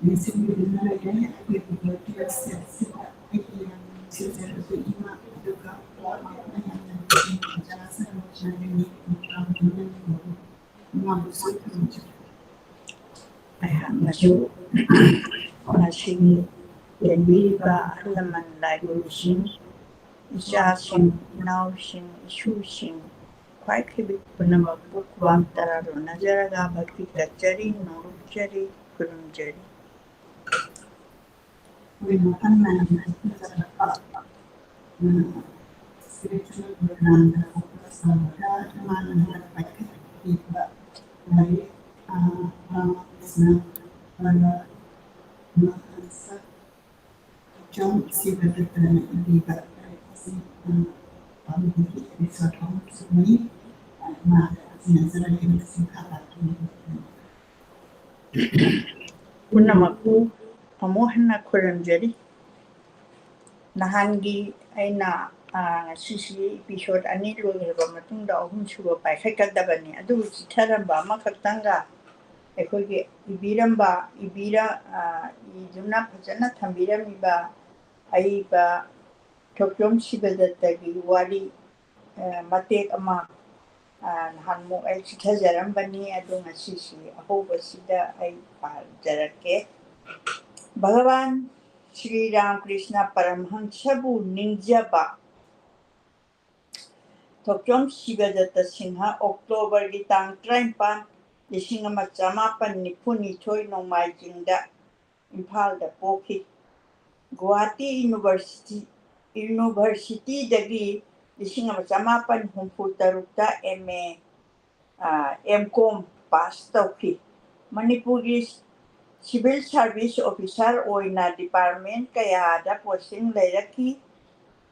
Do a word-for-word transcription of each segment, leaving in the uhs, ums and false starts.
ꯅꯤꯡꯁꯤꯡꯕꯤꯗꯨꯅ ꯂꯩꯔꯦ꯫ ꯑꯩꯈꯣꯏꯒꯤ ꯕꯣꯔꯗꯀꯤ ꯋꯦꯕꯁꯥꯏꯠꯁꯤꯗ ꯑꯩꯒꯤ ꯌꯥꯝꯅ ꯅꯨꯡꯁꯤꯖꯔꯕ ꯏꯃꯥ, ꯑꯗꯨꯒ ꯃꯌꯥꯝꯅ ꯅꯨꯡꯁꯤꯅ ꯑꯣꯖꯥ ꯁꯔꯣꯖꯤꯅꯤ ꯃꯨꯀꯥꯝꯗꯨꯅ ꯂꯩꯔꯦ꯫ ꯏꯃꯥꯕꯨꯁꯨ ꯈꯨꯔꯨꯝꯖꯔꯤ꯫ ꯑꯩꯍꯥꯛꯅꯁꯨ ꯉꯁꯤꯒꯤ ꯂꯦꯡꯕꯤꯔꯤꯕ ꯑꯍꯜ ꯂꯃꯟ, ꯂꯥꯏꯒꯨꯔꯨꯁꯤꯡ, ꯏꯆꯥꯁꯤꯡ, ꯏꯅꯥꯎꯁꯤꯡ, ꯏꯁꯨꯁꯤꯡ, ꯈ꯭ꯋꯥꯏ ꯈꯤꯕꯤꯛ ꯄꯨꯝꯅꯃꯛꯄꯨ ꯈꯨꯕꯥꯛ ꯇꯔꯥ ꯂꯣꯟꯅꯖꯔꯒ ꯚꯛꯇꯤ ꯀꯠꯆꯔꯤ, ꯅꯣꯡꯂꯨꯛꯆꯔꯤ, ꯈꯨꯔꯨꯝꯖꯔꯤ꯫ ꯑꯩꯈꯣꯏ ꯃꯐꯝ ꯅꯥꯏꯅ ꯆꯠꯂꯛꯄ, ꯎꯝ, spiritual program ꯗ focus ꯇꯧꯔꯒ ꯏꯃꯥꯅ ꯍꯥꯏꯕ ꯄꯥꯏꯈꯠꯄꯤꯕ ꯂꯥꯏꯔꯤꯛ, ꯑ, ꯔꯥꯃꯀ꯭ꯔꯤꯁꯅ ꯄꯔꯃꯍꯪꯁ ꯖꯣꯟ ꯁꯤꯕꯗꯠꯇꯅ ꯏꯕꯤꯕ ꯂꯥꯏꯔꯤꯛ ꯑꯁꯤ, ꯑ, ꯄꯥꯕꯤꯕꯒꯤ episode ꯑꯍꯨꯝꯁꯨ ꯂꯩ꯫ ꯑ, ꯏꯃꯥꯗ ꯁꯤꯟꯅꯖꯔꯒꯦ꯫ ꯃꯁꯤ ꯃꯈꯥ ꯇꯥꯕꯤꯌꯨ꯫ ꯄꯨꯝꯅꯃꯛꯄꯨ ꯑꯃꯨꯛ ꯍꯟꯅ ꯈꯨꯔꯨꯝꯖꯔꯤ꯫ ꯅꯍꯥꯟꯒꯤ ꯑꯩꯅ, ꯑ, ꯉꯁꯤꯁꯤ episode ꯑꯅꯤ ꯂꯣꯏꯈ꯭ꯔꯕ ꯃꯇꯨꯡꯗ ꯑꯍꯨꯝꯁꯨꯕ ꯄꯥꯏꯈꯠꯀꯗꯕꯅꯤ꯫ ꯑꯗꯨꯕꯨ ꯆꯤꯊꯔꯝꯕ ꯑꯃꯈꯛꯇꯪꯒ ꯑꯩꯈꯣꯏꯒꯤ ꯏꯕꯤꯔꯝꯕ, ꯏꯕꯤꯔ-, ꯑ, ꯏꯗꯨꯅ ꯐꯖꯅ ꯊꯝꯕꯤꯔꯝꯃꯤꯕ ꯑꯏꯕ ꯊꯣꯛꯆꯣꯝ ꯁꯤꯕꯗꯠꯇꯒꯤ ꯋꯥꯔꯤ, ꯑ, ꯃꯇꯦꯛ ꯑꯃ, ꯑ, ꯅꯍꯥꯟꯃꯨꯛ ꯑꯩ ꯆꯤꯊꯖꯔꯝꯕꯅꯤ, ꯑꯗꯨ ꯉꯁꯤꯁꯤ ꯑꯍꯧꯕꯁꯤꯗ ꯑꯩ ꯄꯥꯖꯔꯛꯀꯦ꯫ ꯚꯒꯋꯥꯟ ꯁ꯭ꯔꯤ ꯔꯥꯃꯀ꯭ꯔꯤꯁꯅ ꯄꯔꯃꯍꯪꯁꯕꯨ ꯅꯤꯡꯖꯕ꯫ ꯊꯣꯛꯆꯣꯝ ꯁꯤꯕꯗꯠꯇ ꯁꯤꯡꯍ, ꯑꯣꯛꯇꯣꯕꯔꯒꯤ ꯇꯥꯡ ꯇꯔꯥꯅꯤꯄꯥꯟ, ꯂꯤꯁꯤꯡ ꯑꯃ ꯆꯃꯥꯄꯟ ꯅꯤꯐꯨ ꯅꯤꯊꯣꯏ, ꯅꯣꯡꯃꯥꯏꯖꯤꯡꯗ ꯏꯝꯐꯥꯜꯗ ꯄꯣꯛꯈꯤ꯫ ꯒꯨꯋꯥꯍꯥꯇꯤ ꯌꯨꯅꯤꯚꯔꯁꯤꯇꯤ, ꯌꯨꯅꯤꯚꯔꯁꯤꯇꯤꯗꯒꯤ ꯂꯤꯁꯤꯡ ꯑꯃ ꯆꯃꯥꯄꯟ ꯍꯨꯝꯐꯨ ꯇꯔꯨꯛꯇ M A, ꯑ, M Com pass ꯇꯧꯈꯤ꯫ ꯃꯅꯤꯄꯨꯔꯒꯤ civil service officer ꯑꯣꯏꯅ department ꯀꯌꯥꯗ posting ꯂꯩꯔꯛꯈꯤ꯫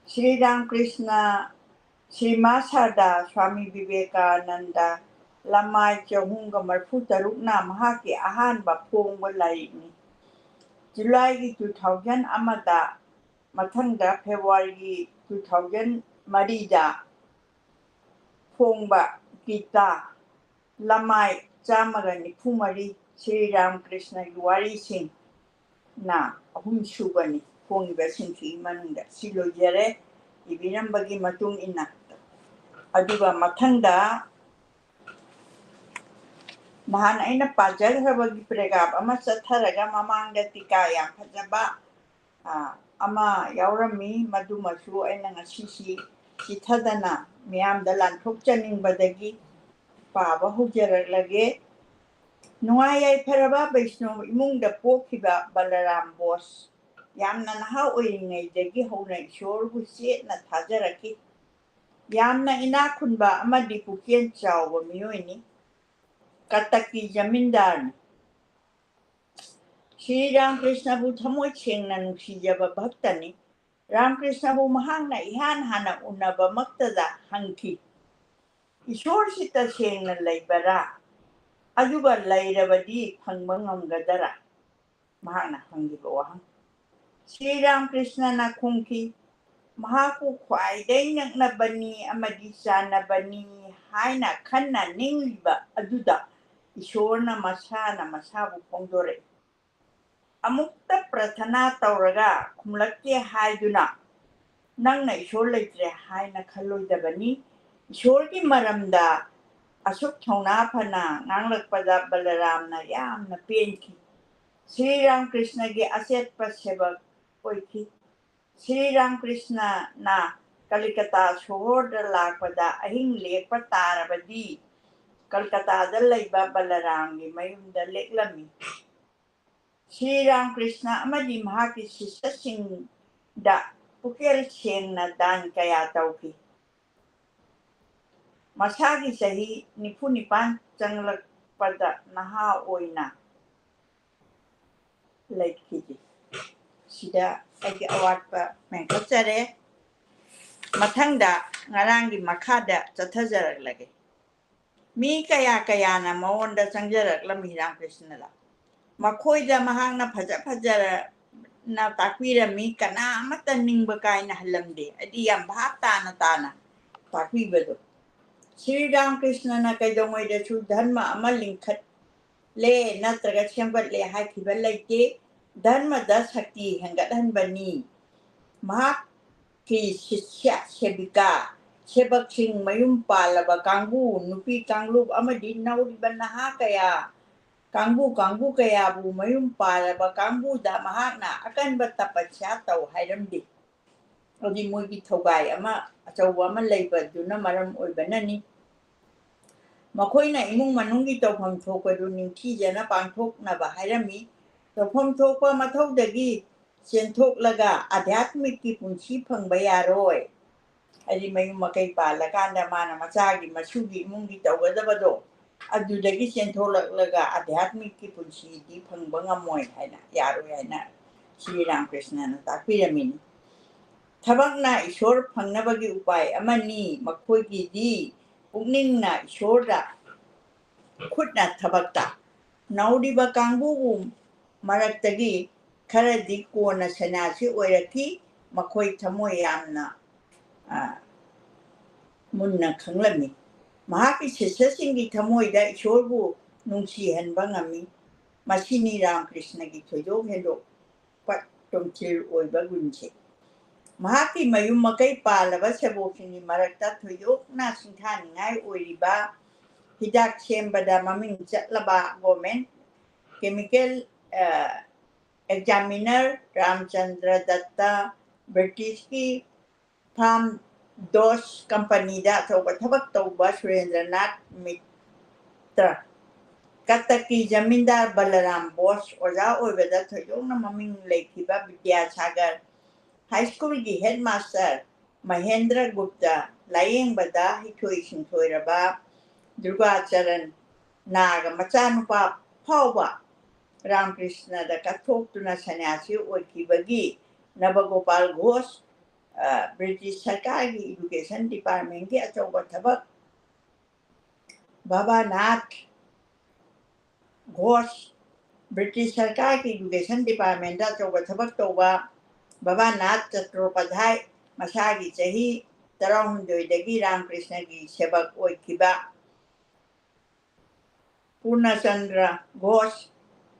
ꯁ꯭ꯔꯤ ꯔꯥꯃꯀ꯭ꯔꯤꯁꯅ ꯁ꯭ꯔꯤꯃꯥ ꯁꯥꯔꯗꯥ ꯁ꯭ꯋꯥꯃꯤ ꯕꯤꯕꯦꯀꯥꯅꯟꯗ ꯂꯃꯥꯏ ꯆꯍꯨꯝꯒ ꯃꯔꯤꯐꯨ ꯇꯔꯨꯛꯅ ꯃꯍꯥꯛꯀꯤ ꯑꯍꯥꯟꯕ ꯐꯣꯡꯕ ꯂꯥꯏꯔꯤꯛꯅꯤ꯫ ꯖꯨꯂꯥꯏꯒꯤ two thousand ꯑꯃꯗ, ꯃꯊꯪꯗ ꯐꯦꯕ꯭ꯔꯨꯋꯥꯔꯤꯒꯤ two thousand ꯃꯔꯤꯗ ꯐꯣꯡꯕ ꯒꯤꯇꯥ, ꯂꯃꯥꯏ ꯆꯥꯝꯃꯒ ꯅꯤꯐꯨ ꯃꯔꯤ, ꯁ꯭ꯔꯤ ꯔꯥꯃꯀ꯭ꯔꯤꯁꯅꯒꯤ ꯋꯥꯔꯤꯁꯤꯡ, ꯅ ꯑꯍꯨꯝ ꯁꯨꯕꯅꯤ ꯐꯣꯡꯉꯤꯕꯁꯤꯡꯁꯤꯒꯤ ꯃꯅꯨꯡꯗ꯫ ꯁꯤ ꯂꯣꯏꯖꯔꯦ ꯏꯕꯤꯔꯝꯕꯒꯤ ꯃꯇꯨꯡ ꯏꯟꯅ꯫ ꯑꯗꯨꯒ ꯃꯊꯪꯗ ꯅꯍꯥꯟ ꯑꯩꯅ ꯄꯥꯖꯈ꯭ꯔꯕꯒꯤ ꯄ꯭ꯔꯦꯒꯥꯞ ꯑꯃ ꯆꯠꯊꯔꯒ ꯃꯃꯥꯡꯗ ꯇꯤꯀꯥ ꯌꯥꯝ ꯐꯖꯕ, ꯑ, ꯑꯃ ꯌꯥꯎꯔꯝꯃꯤ, ꯃꯗꯨꯃꯁꯨ ꯑꯩꯅ ꯉꯁꯤꯁꯤ ꯆꯤꯊꯗꯅ ꯃꯤꯌꯥꯝꯗ ꯂꯥꯟꯊꯣꯛꯆꯅꯤꯡꯕꯗꯒꯤ ꯄꯥꯕ ꯍꯧꯖꯔꯛꯂꯒꯦ꯫ ꯅꯨꯡꯉꯥꯏ ꯌꯥꯏꯐꯔꯕ ꯕꯩꯁꯅꯣ ꯏꯃꯨꯡꯗ ꯄꯣꯛꯈꯤꯕ ꯕꯂꯔꯥꯝ ꯕꯣꯁ ꯌꯥꯝꯅ ꯅꯍꯥ ꯑꯣꯏꯔꯤꯉꯩꯗꯒꯤ ꯍꯧꯅ ꯏꯁꯣꯔꯕꯨ ꯆꯦꯠꯅ ꯊꯥꯖꯔꯛꯈꯤ꯫ ꯌꯥꯝꯅ ꯏꯅꯥꯛ ꯈꯨꯟꯕ ꯑꯃꯗꯤ ꯄꯨꯛꯆꯦꯜ ꯆꯥꯎꯕ ꯃꯤꯑꯣꯏꯅꯤ꯫ ꯀꯇꯛꯀꯤ ꯖꯃꯤꯟꯗꯥꯔꯅꯤ꯫ ꯁ꯭ꯔꯤ ꯔꯥꯃꯀ꯭ꯔꯤꯁꯅꯕꯨ ꯊꯃꯣꯏ ꯁꯦꯡꯅ ꯅꯨꯡꯁꯤꯖꯕ ꯚꯛꯇꯅꯤ꯫ ꯔꯥꯃꯀ꯭ꯔꯤꯁꯅꯕꯨ ꯃꯍꯥꯛꯅ ꯏꯍꯥꯟ ꯍꯥꯟꯅ ꯎꯅꯕꯃꯛꯇꯗ ꯍꯪꯈꯤ, "ꯏꯁꯣꯔꯁꯤ ꯇꯁꯦꯡꯅ ꯂꯩꯕꯔꯥ? ꯑꯗꯨꯒ ꯂꯩꯔꯕꯗꯤ ꯐꯪꯕ ꯉꯝꯒꯗꯔꯥ?" ꯃꯍꯥꯛꯅ ꯍꯪꯈꯤꯕ ꯋꯥꯍꯪ꯫ ꯁ꯭ꯔꯤ ꯔꯥꯃꯀ꯭ꯔꯤꯁꯅꯅ ꯈꯨꯝꯈꯤ, "ꯃꯍꯥꯛꯄꯨ ꯈ꯭ꯋꯥꯏꯗꯒꯤ ꯅꯛꯅꯕꯅꯤ ꯑꯃꯗꯤ ꯆꯥꯟꯅꯕꯅꯤ ꯍꯥꯏꯅ ꯈꯟꯅ ꯅꯤꯡꯂꯤꯕ ꯑꯗꯨꯗ ꯏꯁꯣꯔꯅ ꯃꯁꯥꯅ ꯃꯁꯥꯕꯨ ꯐꯣꯡꯗꯣꯔꯛꯏ꯫ ꯑꯃꯨꯛꯇ ꯄ꯭ꯔꯊꯅꯥ ꯇꯧꯔꯒ ꯈꯨꯝꯂꯛꯇꯦ ꯍꯥꯏꯗꯨꯅ ꯅꯪꯅ ꯏꯁꯣꯔ ꯂꯩꯇ꯭ꯔꯦ ꯍꯥꯏꯅ ꯈꯜꯂꯣꯏꯗꯕꯅꯤ꯫" ꯏꯁꯣꯔꯒꯤ ꯃꯔꯝꯗ ꯑꯁꯨꯛ ꯊꯧꯅꯥ ꯐꯅ ꯉꯥꯡꯂꯛꯄꯗ ꯕꯂꯔꯥꯝꯅ ꯌꯥꯝꯅ ꯄꯦꯟꯈꯤ꯫ ꯁ꯭ꯔꯤ ꯔꯥꯃꯀ꯭ꯔꯤꯁꯅꯒꯤ ꯑꯆꯦꯠꯄ ꯁꯦꯕꯛ ꯑꯣꯏꯈꯤ꯫ ꯁ꯭ꯔꯤ ꯔꯥꯃꯀ꯭ꯔꯤꯁꯅꯅ ꯀꯂꯤꯀꯇꯥ ꯁꯣꯍꯣꯔꯗ ꯂꯥꯛꯄꯗ ꯑꯍꯤꯡ ꯂꯦꯛꯄ ꯇꯥꯔꯕꯗꯤ ꯀꯜꯀꯇꯥꯗ ꯂꯩꯕ ꯕꯂꯔꯥꯝꯒꯤ ꯃꯌꯨꯝꯗ ꯂꯦꯛꯂꯝꯃꯤ꯫ ꯁ꯭ꯔꯤ ꯔꯥꯃꯀ꯭ꯔꯤꯁꯅ ꯑꯃꯗꯤ ꯃꯍꯥꯛꯀꯤ ꯁꯤꯁ꯭ꯌꯁꯤꯡꯗ ꯄꯨꯛꯆꯦꯜ ꯁꯦꯡꯅ ꯗꯥꯟ ꯀꯌꯥ ꯇꯧꯈꯤ꯫ ꯃꯁꯥꯒꯤ ꯆꯍꯤ ꯅꯤꯐꯨ ꯅꯤꯄꯥꯟ ꯆꯪꯂꯛꯄꯗ ꯅꯍꯥ ꯑꯣꯏꯅ ꯂꯩꯈꯤꯗꯦ꯫ ꯁꯤꯗ ꯑꯩꯒꯤ ꯑꯋꯥꯠꯄ ꯃꯦꯟꯈꯠꯆꯔꯦ꯫ ꯃꯊꯪꯗ ꯉꯔꯥꯡꯒꯤ ꯃꯈꯥꯗ ꯆꯠꯊꯖꯔꯛꯂꯒꯦ꯫ ꯃꯤ ꯀꯌꯥ ꯀꯌꯥꯅ ꯃꯉꯣꯟꯗ ꯆꯪꯖꯔꯛꯂꯝꯃꯤ ꯔꯥꯃꯀ꯭ꯔꯤꯁꯅꯗ꯫ ꯃꯈꯣꯏꯗ ꯃꯍꯥꯛꯅ ꯐꯖ ꯐꯖꯅ ꯇꯥꯛꯄꯤꯔꯝꯃꯤ, ꯀꯅꯥ ꯑꯃꯠꯇ ꯅꯤꯡꯕ ꯀꯥꯏꯅ ꯍꯜꯂꯝꯗꯦ, ꯍꯥꯏꯗꯤ ꯌꯥꯝ ꯚꯥꯞ ꯇꯥꯅ ꯇꯥꯅ ꯇꯥꯛꯄꯤꯕꯗꯣ꯫ ꯁ꯭ꯔꯤ ꯔꯥꯃꯀ꯭ꯔꯤꯁꯅꯅ ꯀꯩꯗꯧꯉꯩꯗꯁꯨ ꯙꯔꯃ ꯑꯃ ꯂꯤꯡꯈꯠꯂꯦ ꯅꯠꯇ꯭ꯔꯒ ꯁꯦꯝꯒꯠꯂꯦ ꯍꯥꯏꯈꯤꯕ ꯂꯩꯇꯦ꯫ ꯙꯔꯃꯗ ꯁꯛꯇꯤ ꯍꯦꯟꯒꯠꯍꯟꯕꯅꯤ꯫ ꯃꯍꯥꯛꯀꯤ ꯁꯤꯁ꯭ꯌ, ꯁꯦꯕꯤꯀꯥ, ꯁꯦꯕꯛꯁꯤꯡ, ꯃꯌꯨꯝ ꯄꯥꯜꯂꯕ ꯀꯥꯡꯕꯨ, ꯅꯨꯄꯤ ꯀꯥꯡꯂꯨꯞ ꯑꯃꯗꯤ ꯅꯧꯔꯤꯕ ꯅꯍꯥ ꯀꯌꯥ, ꯀꯥꯡꯕꯨ ꯀꯥꯡꯕꯨ ꯀꯌꯥꯕꯨ ꯃꯌꯨꯝ ꯄꯥꯜꯂꯕ ꯀꯥꯡꯕꯨꯗ ꯃꯍꯥꯛꯅ ꯑꯀꯟꯕ ꯇꯄꯁ꯭ꯌꯥ ꯇꯧ ꯍꯥꯏꯔꯝꯗꯦ꯫ ꯑꯗꯨꯗꯤ ꯃꯣꯏꯒꯤ ꯊꯧꯒꯥꯏ ꯑꯃ ꯑꯆꯧꯕ ꯑꯃ ꯂꯩꯕꯗꯨꯅ ꯃꯔꯝ ꯑꯣꯏꯕꯅꯅꯤ꯫ ꯃꯈꯣꯏꯅ ꯏꯃꯨꯡ ꯃꯅꯨꯡꯒꯤ ꯇꯧꯐꯝ ꯊꯣꯛꯄꯗꯨ ꯅꯤꯡꯊꯤꯖꯅ ꯄꯥꯡꯊꯣꯛꯅꯕ ꯍꯥꯏꯔꯝꯃꯤ꯫ ꯇꯧꯐꯝ ꯊꯣꯛꯄ ꯃꯊꯧꯗꯒꯤ ꯆꯦꯟꯊꯣꯛꯂꯒ ꯑꯙ꯭ꯌꯥꯠꯃꯤꯛꯀꯤ ꯄꯨꯟꯁꯤ ꯐꯪꯕ ꯌꯥꯔꯣꯏ꯫ ꯍꯥꯏꯗꯤ ꯃꯌꯨꯝ ꯃꯀꯩ ꯄꯥꯜꯂꯀꯥꯟꯗ ꯃꯥꯅ ꯃꯆꯥꯒꯤ, ꯃꯁꯨꯒꯤ, ꯏꯃꯨꯡꯒꯤ ꯇꯧꯒꯗꯕꯗꯣ ꯑꯗꯨꯗꯒꯤ ꯆꯦꯟꯊꯣꯛꯂꯛꯂꯒ ꯑꯙ꯭ꯌꯥꯠꯃꯤꯛꯀꯤ ꯄꯨꯟꯁꯤꯗꯤ ꯐꯪꯕ ꯉꯝꯃꯣꯏ ꯍꯥꯏꯅ, ꯌꯥꯔꯣꯏ ꯍꯥꯏꯅ ꯁ꯭ꯔꯤ ꯔꯥꯃꯀ꯭ꯔꯤꯁꯅꯅ ꯇꯥꯛꯄꯤꯔꯝꯃꯤꯅꯤ꯫ ꯊꯕꯛꯅ ꯏꯁꯣꯔ ꯐꯪꯅꯕꯒꯤ ꯎꯄꯥꯏ ꯑꯃꯅꯤ꯫ ꯃꯈꯣꯏꯒꯤꯗꯤ ꯄꯨꯛꯅꯤꯡꯅ ꯏꯁꯣꯔꯗ, ꯈꯨꯠꯅ ꯊꯕꯛꯇ꯫ ꯅꯧꯔꯤꯕ ꯀꯥꯡꯕꯨꯕꯨ ꯃꯔꯛꯇꯒꯤ ꯈꯔꯗꯤ ꯀꯣꯟꯅ ꯁꯟꯅ꯭ꯌꯥꯁꯤ ꯑꯣꯏꯔꯛꯈꯤ꯫ ꯃꯈꯣꯏ ꯊꯃꯣꯏ ꯌꯥꯝꯅ, ꯑ, ꯃꯨꯟꯅ ꯈꯪꯂꯝꯃꯤ꯫ ꯃꯍꯥꯛꯀꯤ ꯁꯤꯁ꯭ꯌꯁꯤꯡꯒꯤ ꯊꯃꯣꯏꯗ ꯏꯁꯣꯔꯕꯨ ꯅꯨꯡꯁꯤꯍꯟꯕ ꯉꯝꯃꯤ꯫ ꯃꯁꯤꯅꯤ ꯔꯥꯃꯀ꯭ꯔꯤꯁꯅꯒꯤ ꯊꯣꯏꯗꯣꯛ ꯍꯦꯟꯗꯣꯛꯄ ꯇꯣꯝꯊꯤꯜ ꯑꯣꯏꯕ ꯒꯨꯟꯁꯦ꯫ ꯃꯍꯥꯛꯀꯤ ꯃꯌꯨꯝ ꯃꯀꯩ ꯄꯥꯜꯂꯕ ꯁꯦꯕꯣꯛꯁꯤꯡꯒꯤ ꯃꯔꯛꯇ ꯊꯣꯏꯗꯣꯛꯅ ꯁꯤꯡꯊꯥꯅꯤꯡꯉꯥꯏ ꯑꯣꯏꯔꯤꯕ ꯍꯤꯗꯥꯛ ꯁꯦꯝꯕꯗ ꯃꯃꯤꯡ ꯆꯠꯂꯕ government chemical, ꯑ, examiner ꯔꯥꯝꯆꯟꯗ꯭ꯔ ꯗꯠꯇ, ꯕ꯭ꯔꯤꯇꯤꯁꯀꯤ ꯐꯥꯔꯝ ꯗꯣꯁ ꯀꯝꯄꯅꯤꯗ ꯑꯆꯧꯕ ꯊꯕꯛ ꯇꯧꯕ ꯁꯨꯔꯦꯟꯗ꯭ꯔꯅꯥꯊ ꯃꯤꯇ꯭ꯔ, ꯀꯇꯛꯀꯤ ꯖꯃꯤꯟꯗꯥꯔ ꯕꯂꯔꯥꯝ ꯕꯣꯁ ꯑꯣꯖꯥ ꯑꯣꯏꯕꯗ ꯊꯣꯏꯗꯣꯛꯅ ꯃꯃꯤꯡ ꯂꯩꯈꯤꯕ ꯕꯤꯗ꯭ꯌꯥꯁꯥꯒꯔ ꯍꯥꯏ ꯁ꯭ꯀꯨꯜꯒꯤ ꯍꯦꯗꯃꯥꯁꯇꯔ ꯃꯍꯦꯟꯗ꯭ꯔ ꯒꯨꯞꯇ, ꯂꯥꯌꯦꯡꯕꯗ ꯍꯩꯊꯣꯏ ꯁꯤꯡꯊꯣꯏꯔꯕ ꯗꯨꯔꯒꯥꯆꯔꯟ ꯅꯥꯒ ꯃꯆꯥꯅꯨꯄꯥ ꯐꯥꯎꯕ ꯔꯥꯃꯀ꯭ꯔꯤꯁꯅꯗ ꯀꯠꯊꯣꯛꯇꯨꯅ ꯁꯟꯅ꯭ꯌꯥꯁꯤ ꯑꯣꯏꯈꯤꯕꯒꯤ ꯅꯕꯒꯣꯄꯥꯜ ꯘꯣꯁ, ꯑ, ꯕ꯭ꯔꯤꯇꯤꯁ ꯁꯔꯀꯥꯔꯒꯤ education departmentꯀꯤ ꯑꯆꯧꯕ ꯊꯕꯛ, ꯕꯥꯕꯥꯅꯥꯊ ꯘꯣꯁ, ꯕ꯭ꯔꯤꯇꯤꯁ ꯁꯔꯀꯥꯔꯒꯤ education departmentꯇ ꯑꯆꯧꯕ ꯊꯕꯛ ꯇꯧꯕ ꯕꯥꯕꯥꯅꯥꯊ ꯆꯇ꯭ꯔꯣꯄꯥꯙꯥꯏ, ꯃꯁꯥꯒꯤ ꯆꯍꯤ ꯇꯔꯥꯍꯨꯝꯗꯣꯏꯗꯒꯤ ꯔꯥꯃꯀ꯭ꯔꯤꯁꯅꯒꯤ ꯁꯦꯕꯛ ꯑꯣꯏꯈꯤꯕ ꯄꯨꯔꯅꯆꯟꯗ꯭ꯔ ꯘꯣꯁ,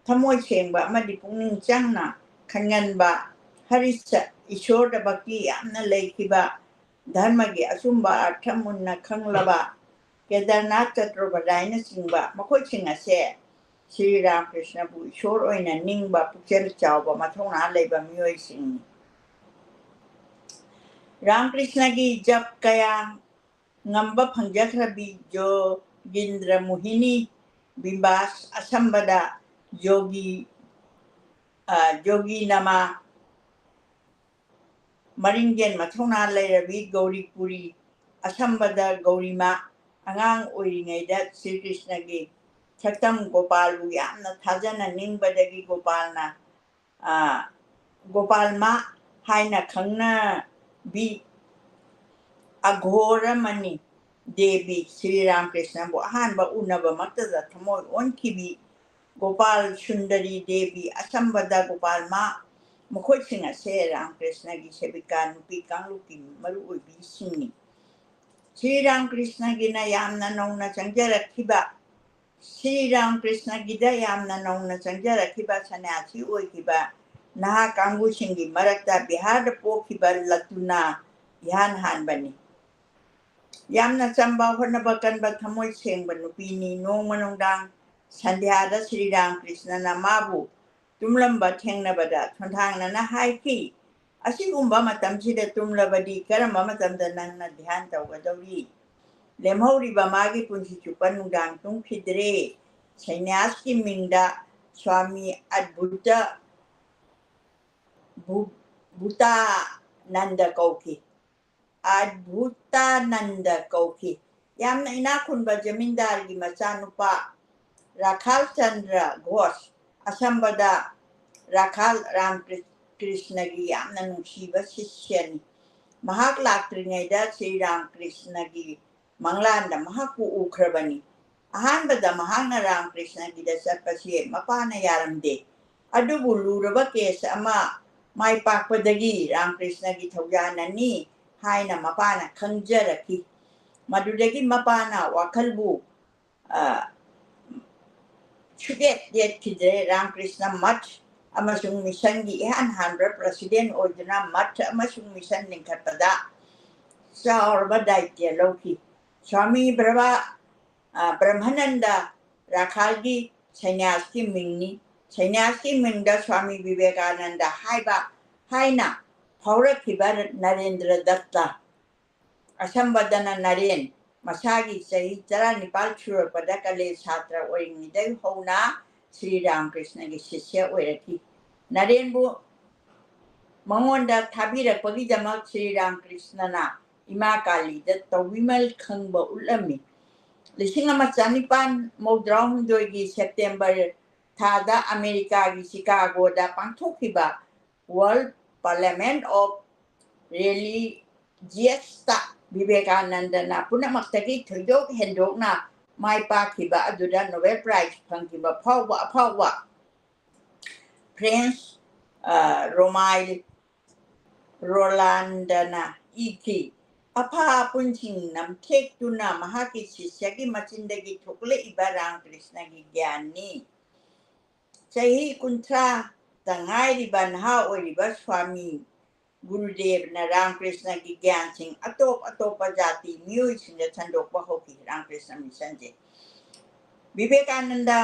ꯊꯃꯣꯏ ꯁꯦꯡꯕ ꯑꯃꯗꯤ ꯄꯨꯛꯅꯤꯡ ꯆꯪꯅ ꯈꯟꯒꯟꯕ, ꯍꯔꯤꯁ ꯏꯁꯣꯔꯗ ꯚꯛꯇꯤ ꯌꯥꯝꯅ ꯂꯩꯈꯤꯕ, ꯙꯔꯃꯒꯤ ꯑꯆꯨꯝꯕ ꯑꯔꯊ ꯃꯨꯟꯅ ꯈꯪꯂꯕ ꯀꯦꯗꯔꯅꯥꯊ ꯆꯇ꯭ꯔꯣꯄꯥꯙ꯭ꯌꯥꯏꯅꯆꯤꯡꯕ, ꯃꯈꯣꯏꯁꯤꯡ ꯑꯁꯦ ꯁ꯭ꯔꯤ ꯔꯥꯃꯀ꯭ꯔꯤꯁꯅꯕꯨ ꯏꯁꯣꯔ ꯑꯣꯏꯅ ꯅꯤꯡꯕ ꯄꯨꯛꯆꯦꯜ ꯆꯥꯎꯕ ꯃꯊꯧꯅꯥ ꯂꯩꯕ ꯃꯤꯑꯣꯏꯁꯤꯡꯅꯤ꯫ ꯔꯥꯃꯀ꯭ꯔꯤꯁꯅꯒꯤ ꯖꯞ ꯀꯌꯥ ꯉꯝꯕ ꯐꯪꯖꯈ꯭ꯔꯕꯤ ꯖꯣꯒꯤꯟꯗ꯭ꯔ ꯃꯣꯍꯤꯅꯤ, ꯕꯤꯝꯕꯥꯁ ꯑꯁꯝꯕꯗ ꯖꯣꯒꯤ, ꯑ, ꯖꯣꯒꯤ ꯅꯃꯥ, ꯃꯔꯤꯡꯖꯦꯟ ꯃꯊꯧꯅꯥ ꯂꯩꯔꯕꯤ ꯒꯧꯔꯤꯄꯨꯔꯤ ꯑꯁꯝꯕꯗ ꯒꯧꯔꯤꯃꯥ, ꯑꯉꯥꯡ ꯑꯣꯏꯔꯤꯉꯩꯗ ꯁ꯭ꯔꯤ ꯀ꯭ꯔꯤꯁꯅꯒꯤ ꯁꯛꯇꯝ ꯒꯣꯄꯥꯜꯕꯨ ꯌꯥꯝꯅ ꯊꯥꯖꯅ ꯅꯤꯡꯕꯗꯒꯤ ꯒꯣꯄꯥꯜꯅ, ꯑ, ꯒꯣꯄꯥꯜꯃꯥ ꯍꯥꯏꯅ ꯈꯪꯅꯕꯤ ꯑꯘꯣꯔꯃꯅꯤ ꯗꯦꯕꯤ ꯁ꯭ꯔꯤ ꯔꯥꯃꯀ꯭ꯔꯤꯁꯅꯕꯨ ꯑꯍꯥꯟꯕ ꯎꯅꯕꯃꯛꯇꯗ ꯊꯃꯣꯏ ꯑꯣꯟꯈꯤꯕꯤ ꯒꯣꯄꯥꯜ ꯁꯨꯟꯗꯔꯤ ꯗꯦꯕꯤ ꯑꯁꯝꯕꯗ ꯒꯣꯄꯥꯜꯃꯥ, ꯃꯈꯣꯏꯁꯤꯡ ꯑꯁꯦ ꯔꯥꯃꯀ꯭ꯔꯤꯁꯅꯒꯤ ꯁꯦꯕꯤꯀꯥ ꯅꯨꯄꯤ ꯀꯥꯡꯂꯨꯞꯀꯤ ꯃꯔꯨꯑꯣꯏꯕꯤꯁꯤꯡꯅꯤ꯫ ꯁ꯭ꯔꯤ ꯔꯥꯃꯀ꯭ꯔꯤꯁꯅꯒꯤꯅ ꯌꯥꯝꯅ ꯅꯧꯅ ꯆꯪꯖꯔꯛꯈꯤꯕ, ꯁ꯭ꯔꯤ ꯔꯥꯃꯀ꯭ꯔꯤꯁꯅꯒꯤꯗ ꯌꯥꯝꯅ ꯅꯧꯅ ꯆꯪꯖꯔꯛꯈꯤꯕ ꯁꯟꯅ꯭ꯌꯥꯁꯤ ꯑꯣꯏꯈꯤꯕ ꯅꯍꯥ ꯀꯥꯡꯕꯨꯁꯤꯡꯒꯤ ꯃꯔꯛꯇ ꯕꯤꯍꯥꯔꯗ ꯄꯣꯛꯈꯤꯕ ꯂꯇꯨꯅꯥ ꯏꯍꯥꯟ ꯍꯥꯟꯕꯅꯤ꯫ ꯌꯥꯝꯅ ꯆꯝꯕ, ꯍꯣꯠꯅꯕ ꯀꯟꯕ, ꯊꯃꯣꯏ ꯁꯦꯡꯕ ꯅꯨꯄꯤꯅꯤ꯫ ꯅꯣꯡꯃ ꯅꯨꯡꯗꯥꯡ ꯁꯟꯙ꯭ꯌꯥꯗ ꯁ꯭ꯔꯤ ꯔꯥꯃꯀ꯭ꯔꯤꯁꯅꯅ ꯃꯥꯕꯨ ꯇꯨꯝꯂꯝꯕ ꯊꯦꯡꯅꯕꯗ ꯊꯣꯟꯊꯥꯡꯅꯅ ꯍꯥꯏꯈꯤ, "ꯑꯁꯤꯒꯨꯝꯕ ꯃꯇꯝꯁꯤꯗ ꯇꯨꯝꯂꯕꯗꯤ ꯀꯔꯝꯕ ꯃꯇꯝꯗ ꯅꯪꯅ ꯙ꯭ꯌꯥꯟ ꯇꯧꯒꯗꯧꯔꯤ?" ꯂꯦꯝꯍꯧꯔꯤꯕ ꯃꯥꯒꯤ ꯄꯨꯟꯁꯤ ꯆꯨꯞꯄ ꯅꯨꯡꯗꯥꯡ ꯇꯨꯝꯈꯤꯗ꯭ꯔꯦ꯫ ꯁꯩꯅ꯭ꯌꯥꯁꯀꯤ ꯃꯤꯡꯗ ꯁ꯭ꯋꯥꯃꯤ ꯑꯗꯚꯨꯇ ꯚꯨ-, ꯚꯨꯇꯥꯅꯟꯗ ꯀꯧꯈꯤ꯫ ꯑꯗꯚꯨꯇꯥꯅꯟꯗ ꯀꯧꯈꯤ꯫ ꯌꯥꯝꯅ ꯏꯅꯥꯛ ꯈꯨꯟꯕ ꯖꯃꯤꯟꯗꯥꯔꯒꯤ ꯃꯆꯥꯅꯨꯄꯥ ꯔꯥꯈꯥꯜ ꯆꯟꯗ꯭ꯔ ꯘꯣꯁ, ꯑꯁꯝꯕꯗ ꯔꯥꯈꯥꯜ ꯔꯥꯝ ꯀ꯭ꯔꯤ-, ꯀ꯭ꯔꯤꯁꯅꯒꯤ ꯌꯥꯝꯅ ꯅꯨꯡꯁꯤꯕ ꯁꯤꯁ꯭ꯌꯅꯤ꯫ ꯃꯍꯥꯛ ꯂꯥꯛꯇ꯭ꯔꯤꯉꯩꯗ ꯁ꯭ꯔꯤ ꯔꯥꯝ ꯀ꯭ꯔꯤꯁꯅꯒꯤ ꯃꯪꯂꯥꯟꯗ ꯃꯍꯥꯛꯄꯨ ꯎꯈ꯭ꯔꯕꯅꯤ꯫ ꯑꯍꯥꯟꯕꯗ ꯃꯍꯥꯛꯅ ꯔꯥꯝ ꯀ꯭ꯔꯤꯁꯅꯒꯤꯗ ꯆꯠꯄꯁꯤ ꯃꯄꯥꯅ ꯌꯥꯔꯝꯗꯦ꯫ ꯑꯗꯨꯕꯨ ꯂꯨꯔꯕ ꯀꯦꯁ ꯑꯃ ꯃꯥꯏ ꯄꯥꯛꯄꯗꯒꯤ ꯔꯥꯝ ꯀ꯭ꯔꯤꯁꯅꯒꯤ ꯊꯧꯖꯥꯟꯅꯅꯤ ꯍꯥꯏꯅ ꯃꯄꯥꯅ ꯈꯪꯖꯔꯛꯈꯤ꯫ ꯃꯗꯨꯗꯒꯤ ꯃꯄꯥꯅ ꯋꯥꯈꯜꯕꯨ, ꯑ, ꯁꯨꯛꯌꯦꯠ ꯌꯦꯠꯈꯤꯗ꯭ꯔꯦ꯫ ꯔꯥꯝꯀ꯭ꯔꯤꯁꯅ ꯃꯊ ꯑꯃꯁꯨꯡ ꯃꯤꯁꯟꯒꯤ ꯏꯍꯥꯟ ꯍꯥꯟꯕ ꯄ꯭ꯔꯁꯤꯗꯦꯟ ꯑꯣꯏꯗꯨꯅ ꯃꯊ ꯑꯃꯁꯨꯡ ꯃꯤꯁꯟ ꯂꯤꯡꯈꯠꯄꯗ ꯆꯥꯎꯔꯕ ꯗꯥꯏꯇ꯭ꯌ ꯂꯧꯈꯤ꯫ ꯁ꯭ꯋꯥꯃꯤ ꯕ꯭ꯔꯍ꯭ꯃ-, ꯑ, ꯕ꯭ꯔꯍ꯭ꯃꯥꯅꯟꯗ ꯔꯥꯈꯥꯜꯒꯤ ꯁꯩꯅ꯭ꯌꯥꯁꯀꯤ ꯃꯤꯡꯅꯤ꯫ ꯁꯩꯅ꯭ꯌꯥꯁꯀꯤ ꯃꯤꯡꯗ ꯁ꯭ꯋꯥꯃꯤ ꯕꯤꯕꯦꯀꯥꯅꯟꯗ ꯍꯥꯏꯕ ꯍꯥꯏꯅ ꯐꯥꯎꯔꯛꯈꯤꯕ ꯅꯔꯦꯟꯗ꯭ꯔ ꯗꯠꯇ, ꯑꯁꯝꯕꯗꯅ ꯅꯔꯦꯟ, ꯃꯁꯥꯒꯤ ꯆꯍꯤ ꯇꯔꯥꯅꯤꯄꯥꯜ ꯁꯨꯔꯛꯄꯗ ꯀꯂꯦꯖ ꯁꯥꯇ꯭ꯔ ꯑꯣꯏꯔꯤꯉꯩꯗꯒꯤ ꯍꯧꯅ ꯁ꯭ꯔꯤ ꯔꯥꯃꯀ꯭ꯔꯤꯁꯅꯒꯤ ꯁꯤꯁ꯭ꯌ ꯑꯣꯏꯔꯛꯈꯤ꯫ ꯅꯔꯦꯟꯕꯨ ꯃꯉꯣꯟꯗ ꯊꯥꯕꯤꯔꯛꯄꯒꯤꯗꯃꯛ ꯁ꯭ꯔꯤ ꯔꯥꯃꯀ꯭ꯔꯤꯁꯅꯅ ꯏꯃꯥ ꯀꯥꯂꯤꯗ ꯇꯧꯕꯤꯃꯜ ꯈꯪꯕ ꯎꯠꯂꯝꯃꯤ꯫ ꯂꯤꯁꯤꯡ ꯑꯃ ꯆꯅꯤꯄꯥꯟ ꯃꯧꯗ꯭ꯔꯥꯍꯨꯝꯗꯣꯏꯒꯤ ꯁꯦꯞꯇꯦꯝꯕꯔ ꯊꯥꯗ ꯑꯃꯦꯔꯤꯀꯥꯒꯤ ꯆꯤꯀꯥꯒꯣꯗ ꯄꯥꯡꯊꯣꯛꯈꯤꯕ World Parliament of Religious ꯇ ꯕꯤꯕꯦꯀꯥꯅꯟꯗꯅ ꯄꯨꯝꯅꯃꯛꯇꯒꯤ ꯊꯣꯏꯗꯣꯛ ꯍꯦꯟꯗꯣꯛꯅ ꯃꯥꯏ ꯄꯥꯛꯈꯤꯕ ꯑꯗꯨꯗ ꯅꯣꯕꯦꯜ ꯄ꯭ꯔꯥꯏꯖ ꯐꯪꯈꯤꯕ ꯐꯥꯎꯕ ꯑꯐꯥꯎꯕ ꯐ꯭ꯔꯦꯟꯁ, ꯑ, ꯔꯣꯃꯥꯏꯜ ꯔꯣꯂꯥꯟꯗꯅ ꯏꯈꯤ꯫ ꯑꯐꯥ ꯑꯄꯨꯟꯁꯤꯡ ꯅꯝꯊꯦꯛꯇꯨꯅ ꯃꯍꯥꯛꯀꯤ ꯁꯤꯁ꯭ꯌꯒꯤ ꯃꯆꯤꯟꯗꯒꯤ ꯊꯣꯛꯂꯛꯏꯕ ꯔꯥꯃꯀ꯭ꯔꯤꯁꯅꯒꯤ ꯒ꯭ꯌꯥꯟꯅꯤ꯫ ꯆꯍꯤ ꯀꯨꯟꯊ꯭ꯔꯥꯗ ꯉꯥꯏꯔꯤꯕ ꯅꯍꯥ ꯑꯣꯏꯔꯤꯕ ꯁ꯭ꯋꯥꯃꯤ ꯒꯨꯔꯨꯗꯦꯕꯅ ꯔꯥꯃꯀ꯭ꯔꯤꯁꯅꯒꯤ ꯒ꯭ꯌꯥꯟꯁꯤꯡ ꯑꯇꯣꯞ ꯑꯇꯣꯞꯄ ꯖꯥꯇꯤ ꯃꯤꯑꯣꯏꯁꯤꯡꯗ ꯁꯟꯗꯣꯛꯄ ꯍꯧꯈꯤ꯫ ꯔꯥꯃꯀ꯭ꯔꯤꯁꯅ ꯃꯤꯁꯟꯁꯦ ꯕꯤꯕꯦꯀꯥꯅꯟꯗ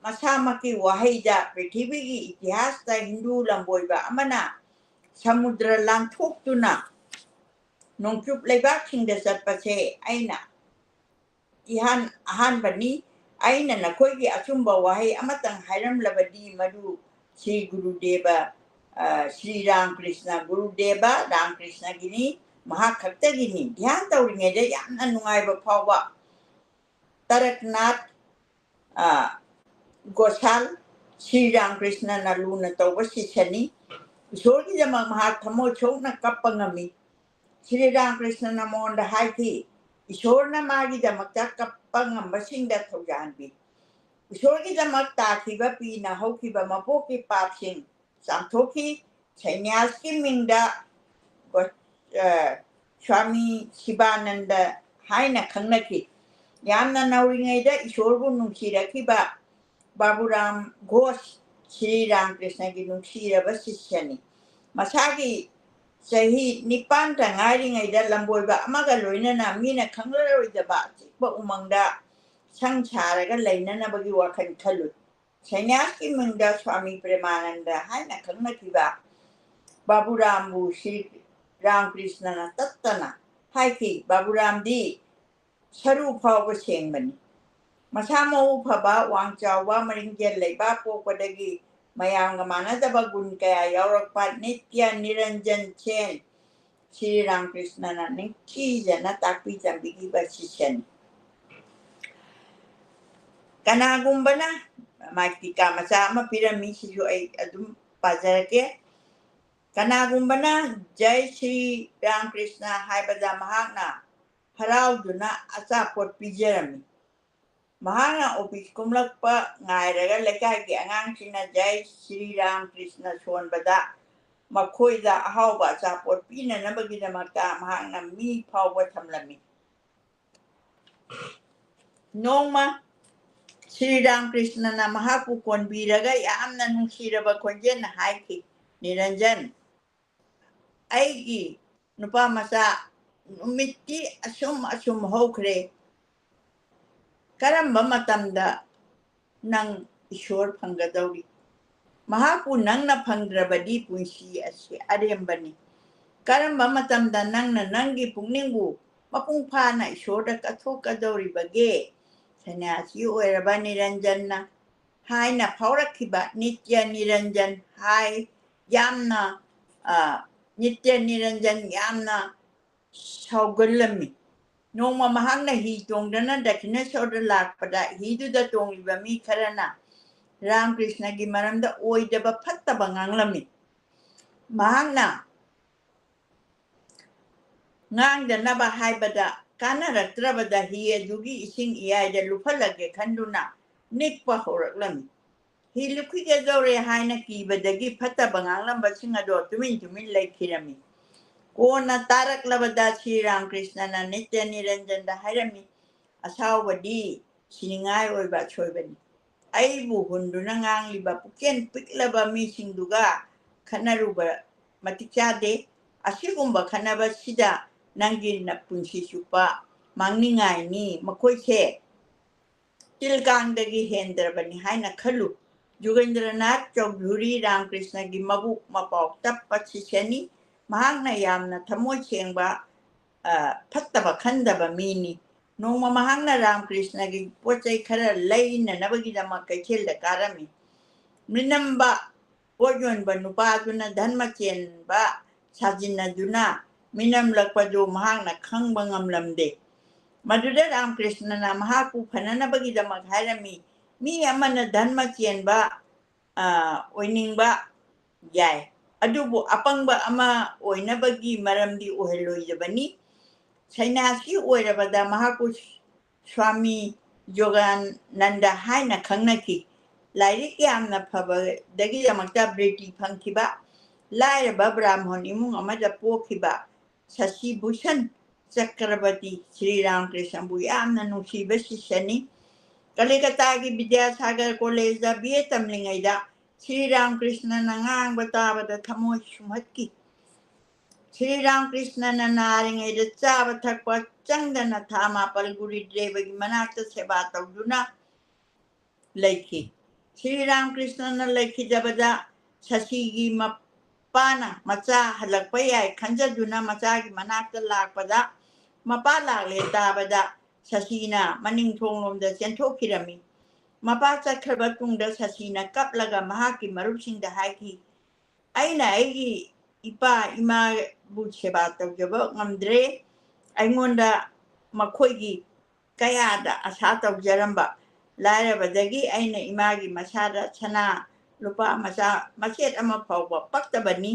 ꯃꯁꯥꯃꯛꯀꯤ ꯋꯥꯍꯩꯗ ꯄ꯭ꯔꯤꯊꯤꯕꯤꯒꯤ ꯏꯇꯤꯍꯥꯁꯇ ꯍꯤꯟꯗꯨ ꯂꯝꯕꯣꯏꯕ ꯑꯃꯅ ꯁꯃꯨꯗ꯭ꯔ ꯂꯥꯟꯊꯣꯛꯇꯨꯅ ꯅꯣꯡꯆꯨꯞ ꯂꯩꯕꯥꯛꯁꯤꯡꯗ ꯆꯠꯄꯁꯦ ꯑꯩꯅ ꯏꯍꯥꯟ ꯑꯍꯥꯟꯕꯅꯤ꯫ ꯑꯩꯅ ꯅꯈꯣꯏꯒꯤ ꯑꯆꯨꯝꯕ ꯋꯥꯍꯩ ꯑꯃꯇꯪ ꯍꯥꯏꯔꯝꯂꯕꯗꯤ ꯃꯗꯨ ꯁ꯭ꯔꯤ ꯒꯨꯔꯨꯗꯦꯕ, ꯑ, ꯁ꯭ꯔꯤ ꯔꯥꯃꯀ꯭ꯔꯤꯁꯅ, ꯒꯨꯔꯨꯗꯦꯕ ꯔꯥꯃꯀ꯭ꯔꯤꯁꯅꯒꯤꯅꯤ, ꯃꯍꯥꯛ ꯈꯛꯇꯒꯤꯅꯤ꯫ ꯙ꯭ꯌꯥꯟ ꯇꯧꯔꯤꯉꯩꯗ ꯌꯥꯝꯅ ꯅꯨꯡꯉꯥꯏꯕ ꯐꯥꯎꯕ ꯇꯔꯛꯅꯥꯊ, ꯑ, ꯒꯣꯁꯥꯜ, ꯁ꯭ꯔꯤ ꯔꯥꯃꯀ꯭ꯔꯤꯁꯅꯅ ꯂꯨꯅ ꯇꯧꯕ ꯁꯤꯁ꯭ꯌꯅꯤ꯫ ꯏꯁꯣꯔꯒꯤꯗꯃꯛ ꯃꯍꯥꯛ ꯊꯃꯣꯏ ꯁꯣꯛꯅ ꯀꯞꯄ ꯉꯝꯃꯤ꯫ ꯁ꯭ꯔꯤ ꯔꯥꯃꯀ꯭ꯔꯤꯁꯅꯅ ꯃꯉꯣꯟꯗ ꯍꯥꯏꯈꯤ, ꯏꯁꯣꯔꯅ ꯃꯥꯒꯤꯗꯃꯛꯇ ꯀꯞꯄ ꯉꯝꯕꯁꯤꯡꯗ ꯊꯧꯖꯥꯟꯕꯤ꯫ ꯏꯁꯣꯔꯒꯤꯗꯃꯛ ꯇꯥꯈꯤꯕ ꯄꯤꯅ ꯍꯧꯈꯤꯕ ꯃꯄꯣꯛꯀꯤ ꯄꯥꯞꯁꯤꯡ ꯆꯥꯝꯊꯣꯛꯈꯤ꯫ ꯁꯩꯅ꯭ꯌꯥꯁꯀꯤ ꯃꯤꯡꯗ ꯒꯣ-, ꯑ, ꯁ꯭ꯋꯥꯃꯤ ꯁꯤꯕꯥꯅꯟꯗ ꯍꯥꯏꯅ ꯈꯪꯅꯈꯤ꯫ ꯌꯥꯝꯅ ꯅꯧꯔꯤꯉꯩꯗ ꯏꯁꯣꯔꯕꯨ ꯅꯨꯡꯁꯤꯔꯛꯈꯤꯕ ꯕꯥꯕꯨꯔꯥꯝ ꯘꯣꯁ ꯁ꯭ꯔꯤ ꯔꯥꯃꯀ꯭ꯔꯤꯁꯅꯒꯤ ꯅꯨꯡꯁꯤꯔꯕ ꯁꯤꯁ꯭ꯌꯅꯤ꯫ ꯃꯁꯥꯒꯤ ꯆꯍꯤ ꯅꯤꯄꯥꯟꯇ ꯉꯥꯏꯔꯤꯉꯩꯗ ꯂꯝꯕꯣꯏꯕ ꯑꯃꯒ ꯂꯣꯏꯅꯅ ꯃꯤꯅ ꯈꯪꯂꯔꯣꯏꯗꯕ ꯑꯆꯤꯛꯄ ꯎꯃꯪꯗ ꯁꯪ ꯁꯥꯔꯒ ꯂꯩꯅꯅꯕꯒꯤ ꯋꯥꯈꯜ ꯈꯜꯂꯨꯏ꯫ ꯁꯩꯅ꯭ꯌꯥꯁꯀꯤ ꯃꯤꯡꯗ ꯁ꯭ꯋꯥꯃꯤ ꯄ꯭ꯔꯦꯃꯥꯅꯟꯗ ꯍꯥꯏꯅ ꯈꯪꯅꯈꯤꯕ ꯕꯥꯕꯨꯔꯥꯝꯕꯨ ꯁ꯭ꯔꯤ ꯔꯥꯃꯀ꯭ꯔꯤꯁꯅꯅ ꯇꯠꯇꯅ ꯍꯥꯏꯈꯤ, "ꯕꯥꯕꯨꯔꯥꯝꯗꯤ ꯁꯔꯨ ꯐꯥꯎꯕ ꯁꯦꯡꯕꯅꯤ꯫ ꯃꯁꯥ ꯃꯎ ꯐꯕ, ꯋꯥꯡ ꯆꯥꯎꯕ, ꯃꯔꯤꯡꯖꯦꯜ ꯂꯩꯕ, ꯄꯣꯛꯄꯗꯒꯤ ꯃꯌꯥꯝꯒ ꯃꯥꯟꯅꯗꯕ ꯒꯨꯟ ꯀꯌꯥ ꯌꯥꯎꯔꯛꯄ ꯅꯤꯇ꯭ꯌ ꯅꯤꯔꯟꯖꯟ ꯁꯦꯟ ꯁ꯭ꯔꯤ ꯔꯥꯃꯀ꯭ꯔꯤꯁꯅꯅ ꯅꯤꯡꯊꯤꯖꯅ ꯇꯥꯛꯄꯤ ꯇꯝꯕꯤꯈꯤꯕ ꯁꯤꯁ꯭ꯌꯅꯤ"꯫ ꯀꯅꯥꯒꯨꯝꯕꯅ, ꯃꯥꯏ ꯇꯤꯀꯥ ꯃꯆꯥ ꯑꯃ ꯄꯤꯔꯝꯃꯤ, ꯁꯤꯁꯨ ꯑꯩ ꯑꯗꯨꯝ ꯄꯥꯖꯔꯛꯀꯦ꯫ ꯀꯅꯥꯒꯨꯝꯕꯅ "ꯖꯩ ꯁ꯭ꯔꯤ ꯔꯥꯃꯀ꯭ꯔꯤꯁꯅ" ꯍꯥꯏꯕꯗ ꯃꯍꯥꯛꯅ ꯍꯔꯥꯎꯗꯨꯅ ꯑꯆꯥꯄꯣꯠ ꯄꯤꯖꯔꯝꯃꯤ꯫ ꯃꯍꯥꯛꯅ ꯑꯣꯐꯤꯁ ꯀꯨꯝꯂꯛꯄ ꯉꯥꯏꯔꯒ ꯂꯩꯀꯥꯏꯒꯤ ꯑꯉꯥꯡꯁꯤꯡꯅ "ꯖꯩ ꯁ꯭ꯔꯤ ꯔꯥꯃꯀ꯭ꯔꯤꯁꯅ" ꯁꯣꯟꯕꯗ ꯃꯈꯣꯏꯗ ꯑꯍꯥꯎꯕ ꯑꯆꯥꯄꯣꯠ ꯄꯤꯅꯅꯕꯒꯤꯗꯃꯛꯇ ꯃꯍꯥꯛꯅ ꯃꯤ ꯐꯥꯎꯕ ꯊꯝꯂꯝꯃꯤ꯫ ꯅꯣꯡꯃ ꯁ꯭ꯔꯤ ꯔꯥꯃꯀ꯭ꯔꯤꯁꯅꯅ ꯃꯍꯥꯛꯄꯨ ꯀꯣꯟꯕꯤꯔꯒ ꯌꯥꯝꯅ ꯅꯨꯡꯁꯤꯔꯕ ꯈꯣꯟꯖꯦꯜꯅ ꯍꯥꯏꯈꯤ, "ꯅꯤꯔꯟꯖꯟ, ꯑꯩꯒꯤ ꯅꯨꯄꯥ ꯃꯆꯥ, ꯅꯨꯃꯤꯠꯇꯤ ꯑꯁꯨꯝ ꯑꯁꯨꯝ ꯍꯧꯈ꯭ꯔꯦ꯫ ꯀꯔꯝꯕ ꯃꯇꯝꯗ ꯅꯪ ꯏꯁꯣꯔ ꯐꯪꯒꯗꯧꯔꯤ? ꯃꯍꯥꯛꯄꯨ ꯅꯪꯅ ꯐꯪꯗ꯭ꯔꯕꯗꯤ ꯄꯨꯟꯁꯤ ꯑꯁꯤ ꯑꯔꯦꯝꯕꯅꯤ꯫ ꯀꯔꯝꯕ ꯃꯇꯝꯗ ꯅꯪꯅ ꯅꯪꯒꯤ ꯄꯨꯛꯅꯤꯡꯕꯨ ꯃꯄꯨꯡ ꯐꯥꯅ ꯏꯁꯣꯔꯗ ꯀꯠꯊꯣꯛꯀꯗꯧꯔꯤꯕꯒꯦ?" ꯁꯟꯅ꯭ꯌꯥꯁꯤ ꯑꯣꯏꯔꯕ ꯅꯤꯔꯟꯖꯟꯅ ꯍꯥꯏꯅ ꯐꯥꯎꯔꯛꯈꯤꯕ ꯅꯤꯇ꯭ꯌ ꯅꯤꯔꯟꯖꯟ ꯍꯥꯏ ꯌꯥꯝꯅ, ꯑ, ꯅꯤꯇ꯭ꯌ ꯅꯤꯔꯟꯖꯟ ꯌꯥꯝꯅ ꯁꯥꯎꯒꯜꯂꯝꯃꯤ꯫ ꯅꯣꯡꯃ ꯃꯍꯥꯛꯅ ꯍꯤ ꯇꯣꯡꯗꯨꯅ ꯗꯛꯈꯤꯅꯦꯁꯣꯔꯗ ꯂꯥꯛꯄꯗ ꯍꯤꯗꯨꯗ ꯇꯣꯡꯂꯤꯕ ꯃꯤ ꯈꯔꯅ ꯔꯥꯃꯀ꯭ꯔꯤꯁꯅꯒꯤ ꯃꯔꯝꯗ ꯑꯣꯏꯗꯕ ꯐꯠꯇꯕ ꯉꯥꯡꯂꯝꯃꯤ꯫ ꯃꯍꯥꯛꯅ ꯉꯥꯡꯗꯅꯕ ꯍꯥꯏꯕꯗ ꯀꯥꯟꯅꯔꯛꯇ꯭ꯔꯕꯗ ꯍꯤ ꯑꯗꯨꯒꯤ ꯏꯁꯤꯡ ꯏꯌꯥꯏꯗ ꯂꯨꯞꯍꯜꯂꯒꯦ ꯈꯟꯗꯨꯅ ꯅꯤꯛꯄ ꯍꯧꯔꯛꯂꯝꯃꯤ꯫ ꯍꯤ ꯂꯨꯞꯈꯤꯒꯗꯧꯔꯦ ꯍꯥꯏꯅ ꯀꯤꯕꯗꯒꯤ ꯐꯠꯇꯕ ꯉꯥꯡꯂꯝꯕꯁꯤꯡ ꯑꯗꯣ ꯇꯨꯃꯤꯟ ꯇꯨꯃꯤꯟ ꯂꯩꯈꯤꯔꯝꯃꯤ꯫ ꯀꯣꯟꯅ ꯇꯥꯔꯛꯂꯕꯗ ꯁ꯭ꯔꯤ ꯔꯥꯃꯀ꯭ꯔꯤꯁꯅꯅ ꯅꯤꯇ꯭ꯌ ꯅꯤꯔꯟꯖꯟꯗ ꯍꯥꯏꯔꯝꯃꯤ, "ꯑꯁꯥꯎꯕꯗꯤ ꯁꯤꯅꯤꯡꯉꯥꯏ ꯑꯣꯏꯕ ꯑꯁꯣꯏꯕꯅꯤ꯫ ꯑꯩꯕꯨ ꯍꯨꯟꯗꯨꯅ ꯉꯥꯡꯂꯤꯕ ꯄꯨꯛꯆꯦꯜ ꯄꯤꯛꯂꯕ ꯃꯤꯁꯤꯡꯗꯨꯒ ꯈꯠꯅꯔꯨꯕ ꯃꯇꯤꯛ ꯆꯥꯗꯦ꯫ ꯑꯁꯤꯒꯨꯝꯕ ꯈꯠꯅꯕꯁꯤꯗ ꯅꯪꯒꯤ ꯅꯄꯨꯟꯁꯤ ꯆꯨꯞꯄ ꯃꯥꯡꯅꯤꯡꯉꯥꯏꯅꯤ꯫ ꯃꯈꯣꯏꯁꯦ ꯇꯤꯜ ꯀꯥꯡꯗꯒꯤ ꯍꯦꯟꯗ꯭ꯔꯕꯅꯤ ꯍꯥꯏꯅ ꯈꯜꯂꯨ꯫ ꯖꯨꯒꯦꯟꯗ꯭ꯔꯅꯥꯊ ꯆꯧꯙꯨꯔꯤ ꯔꯥꯃꯀ꯭ꯔꯤꯁꯅꯒꯤ ꯃꯕꯨꯛ ꯃꯄꯥꯎ ꯇꯞꯄ ꯁꯤꯁꯅꯤ꯫ ꯃꯍꯥꯛꯅ ꯌꯥꯝꯅ ꯊꯃꯣꯏ ꯁꯦꯡꯕ, ꯑ, ꯐꯠꯇꯕ ꯈꯟꯗꯕ ꯃꯤꯅꯤ꯫ ꯅꯣꯡꯃ ꯃꯍꯥꯛꯅ ꯔꯥꯃꯀ꯭ꯔꯤꯁꯅꯒꯤ ꯄꯣꯠ ꯆꯩ ꯈꯔ ꯂꯩꯅꯅꯕꯒꯤꯗꯃꯛ ꯀꯩꯊꯦꯜꯗ ꯀꯥꯔꯝꯃꯤ꯫ ꯃꯤꯅꯝꯕ ꯄꯣꯠ ꯌꯣꯟꯕ ꯅꯨꯄꯥꯗꯨꯅ ꯙꯔꯃ ꯆꯦꯟꯕ ꯁꯥꯖꯤꯟꯅꯗꯨꯅ ꯃꯤꯅꯝꯂꯛꯄꯗꯨ ꯃꯍꯥꯛꯅ ꯈꯪꯕ ꯉꯝꯂꯝꯗꯦ꯫ ꯃꯗꯨꯗ ꯔꯥꯃꯀ꯭ꯔꯤꯁꯅꯅ ꯃꯍꯥꯛꯄꯨ ꯐꯅꯅꯕꯒꯤꯗꯃꯛ ꯍꯥꯏꯔꯝꯃꯤ, "ꯃꯤ ꯑꯃꯅ ꯙꯔꯃ ꯆꯦꯟꯕ, ꯑ, ꯑꯣꯏꯅꯤꯡꯕ ꯌꯥꯏ, ꯑꯗꯨꯕꯨ ꯑꯄꯪꯕ ꯑꯃ ꯑꯣꯏꯅꯕꯒꯤ ꯃꯔꯝꯗꯤ ꯑꯣꯏꯍꯜꯂꯣꯏꯗꯕꯅꯤ"꯫ ꯁꯟꯅ꯭ꯌꯥꯁꯤ ꯑꯣꯏꯔꯕꯗ ꯃꯍꯥꯛꯄꯨ ꯁ꯭ꯋꯥꯃꯤ ꯌꯣꯒꯥꯅꯟꯗ ꯍꯥꯏꯅ ꯈꯪꯅꯈꯤ꯫ ꯂꯥꯏꯔꯤꯛ ꯌꯥꯝꯅ ꯐꯕꯗꯒꯤꯗꯃꯛꯇ ꯕ꯭ꯔꯤꯇꯤ ꯐꯪꯈꯤꯕ ꯂꯥꯏꯔꯕ ꯕ꯭ꯔꯥꯍꯃꯣꯟ ꯏꯃꯨꯡ ꯑꯃꯗ ꯄꯣꯛꯈꯤꯕ ꯁꯁꯤ ꯚꯨꯁꯟ ꯆꯀ꯭ꯔꯕꯔꯇꯤ ꯁ꯭ꯔꯤ ꯔꯥꯃꯀ꯭ꯔꯤꯁꯅꯕꯨ ꯌꯥꯝꯅ ꯅꯨꯡꯁꯤꯕ ꯁꯤꯁ꯭ꯌꯅꯤ꯫ ꯀꯂꯤꯀꯇꯥꯒꯤ ꯕꯤꯗ꯭ꯌꯥꯁꯥꯒꯔ ꯀꯣꯂꯦꯖꯗ ꯕꯤ ꯑꯦ ꯇꯝꯂꯤꯉꯩꯗ ꯁ꯭ꯔꯤ ꯔꯥꯃꯀ꯭ꯔꯤꯁꯅꯅ ꯉꯥꯡꯕ ꯇꯥꯕꯗ ꯊꯃꯣꯏ ꯁꯨꯝꯍꯠꯈꯤ꯫ ꯁ꯭ꯔꯤ ꯔꯥꯃꯀ꯭ꯔꯤꯁꯅꯅ ꯅꯥꯔꯤꯉꯩꯗ ꯆꯥꯕ ꯊꯛꯄ ꯆꯪꯗꯅ ꯊꯥ ꯃꯥꯄꯜ ꯒꯨꯔꯨꯗꯦꯕꯒꯤ ꯃꯅꯥꯛꯇ ꯁꯦꯕꯥ ꯇꯧꯗꯨꯅ ꯂꯩꯈꯤ꯫ ꯁ꯭ꯔꯤ ꯔꯥꯃꯀ꯭ꯔꯤꯁꯅꯅ ꯂꯩꯈꯤꯗꯕꯗ ꯁꯁꯤꯒꯤ ꯃꯄꯥꯅ ꯃꯆꯥ ꯍꯜꯂꯛꯄ ꯌꯥꯏ ꯈꯟꯖꯗꯨꯅ ꯃꯆꯥꯒꯤ ꯃꯅꯥꯛꯇ ꯂꯥꯛꯄꯗ, ꯃꯄꯥ ꯂꯥꯛꯂꯦ ꯇꯥꯕꯗ ꯁꯁꯤꯅ ꯃꯅꯤꯡ ꯊꯣꯡꯂꯣꯝꯗ ꯆꯦꯟꯊꯣꯛꯈꯤꯔꯝꯃꯤ꯫ ꯃꯄꯥ ꯆꯠꯈ꯭ꯔꯕ ꯇꯨꯡꯗ ꯁꯁꯤꯅ ꯀꯞꯂꯒ ꯃꯍꯥꯛꯀꯤ ꯃꯔꯨꯞꯁꯤꯡꯗ ꯍꯥꯏꯈꯤ, "ꯑꯩꯅ ꯑꯩꯒꯤ ꯏꯄꯥ ꯏꯃꯥꯕꯨ ꯁꯦꯕꯥ ꯇꯧꯖꯕ ꯉꯝꯗ꯭ꯔꯦ꯫ ꯑꯩꯉꯣꯟꯗ ꯃꯈꯣꯏꯒꯤ ꯀꯌꯥꯗ ꯑꯁꯥ ꯇꯧꯖꯔꯝꯕ ꯂꯥꯏꯔꯕꯗꯒꯤ ꯑꯩꯅ ꯏꯃꯥꯒꯤ ꯃꯁꯥꯗ ꯁꯅꯥ ꯂꯨꯄꯥ ꯃꯆꯥ ꯃꯆꯦꯠ ꯑꯃ ꯐꯥꯎꯕ ꯄꯛꯇꯕꯅꯤ꯫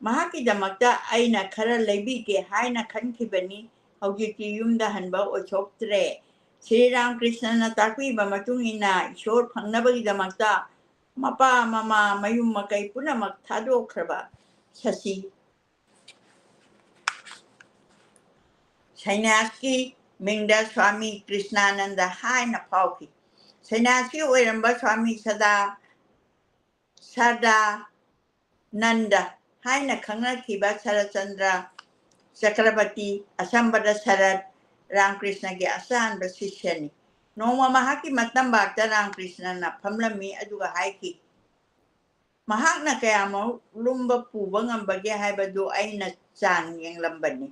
ꯃꯍꯥꯛꯀꯤꯗꯃꯛꯇ ꯑꯩꯅ ꯈꯔ ꯂꯩꯕꯤꯒꯦ ꯍꯥꯏꯅ ꯈꯟꯈꯤꯕꯅꯤ꯫ ꯍꯧꯖꯤꯛꯇꯤ ꯌꯨꯝꯗ ꯍꯟꯕ ꯑꯣꯏꯊꯣꯛꯇ꯭ꯔꯦ"꯫ ꯁ꯭ꯔꯤ ꯔꯥꯃꯀ꯭ꯔꯤꯁꯅꯅ ꯇꯥꯛꯄꯤꯕ ꯃꯇꯨꯡ ꯏꯟꯅ ꯏꯁꯣꯔ ꯐꯪꯅꯕꯒꯤꯗꯃꯛꯇ ꯃꯄꯥ ꯃꯃꯥ ꯃꯌꯨꯝ ꯃꯀꯩ ꯄꯨꯝꯅꯃꯛ ꯊꯥꯗꯣꯛꯈ꯭ꯔꯕ ꯁꯁꯤ ꯁꯟꯅ꯭ꯌꯥꯁꯀꯤ ꯃꯤꯡꯗ ꯁ꯭ꯋꯥꯃꯤ ꯀ꯭ꯔꯤꯁꯅꯥꯅꯟꯗ ꯍꯥꯏꯅ ꯐꯥꯎꯈꯤ꯫ ꯁꯟꯅ꯭ꯌꯥꯁꯤ ꯑꯣꯏꯔꯝꯕ ꯁ꯭ꯋꯥꯃꯤ ꯁꯗꯥ ꯁꯗꯥꯅꯟꯗ ꯍꯥꯏꯅ ꯈꯪꯅꯈꯤꯕ ꯁꯔꯠꯆꯟꯗ꯭ꯔ ꯆꯀ꯭ꯔꯕꯔꯇꯤ, ꯑꯁꯝꯕꯗ ꯁꯔꯠ, ꯔꯥꯝꯀ꯭ꯔꯤꯁꯅꯒꯤ ꯑꯆꯥꯟꯕ ꯁꯤꯁ꯭ꯌꯅꯤ꯫ ꯅꯣꯡꯃ ꯃꯍꯥꯛꯀꯤ ꯃꯇꯝꯕꯥꯛꯇ ꯔꯥꯝꯀ꯭ꯔꯤꯁꯅꯅ ꯐꯝꯂꯝꯃꯤ ꯑꯗꯨꯒ ꯍꯥꯏꯈꯤ, ꯃꯍꯥꯛꯅ ꯀꯌꯥꯃꯨꯛ ꯂꯨꯝꯕ ꯄꯨꯕ ꯉꯝꯕꯒꯦ ꯍꯥꯏꯕꯗꯨ ꯑꯩꯅ ꯆꯥꯡ ꯌꯦꯡꯂꯝꯕꯅꯤ꯫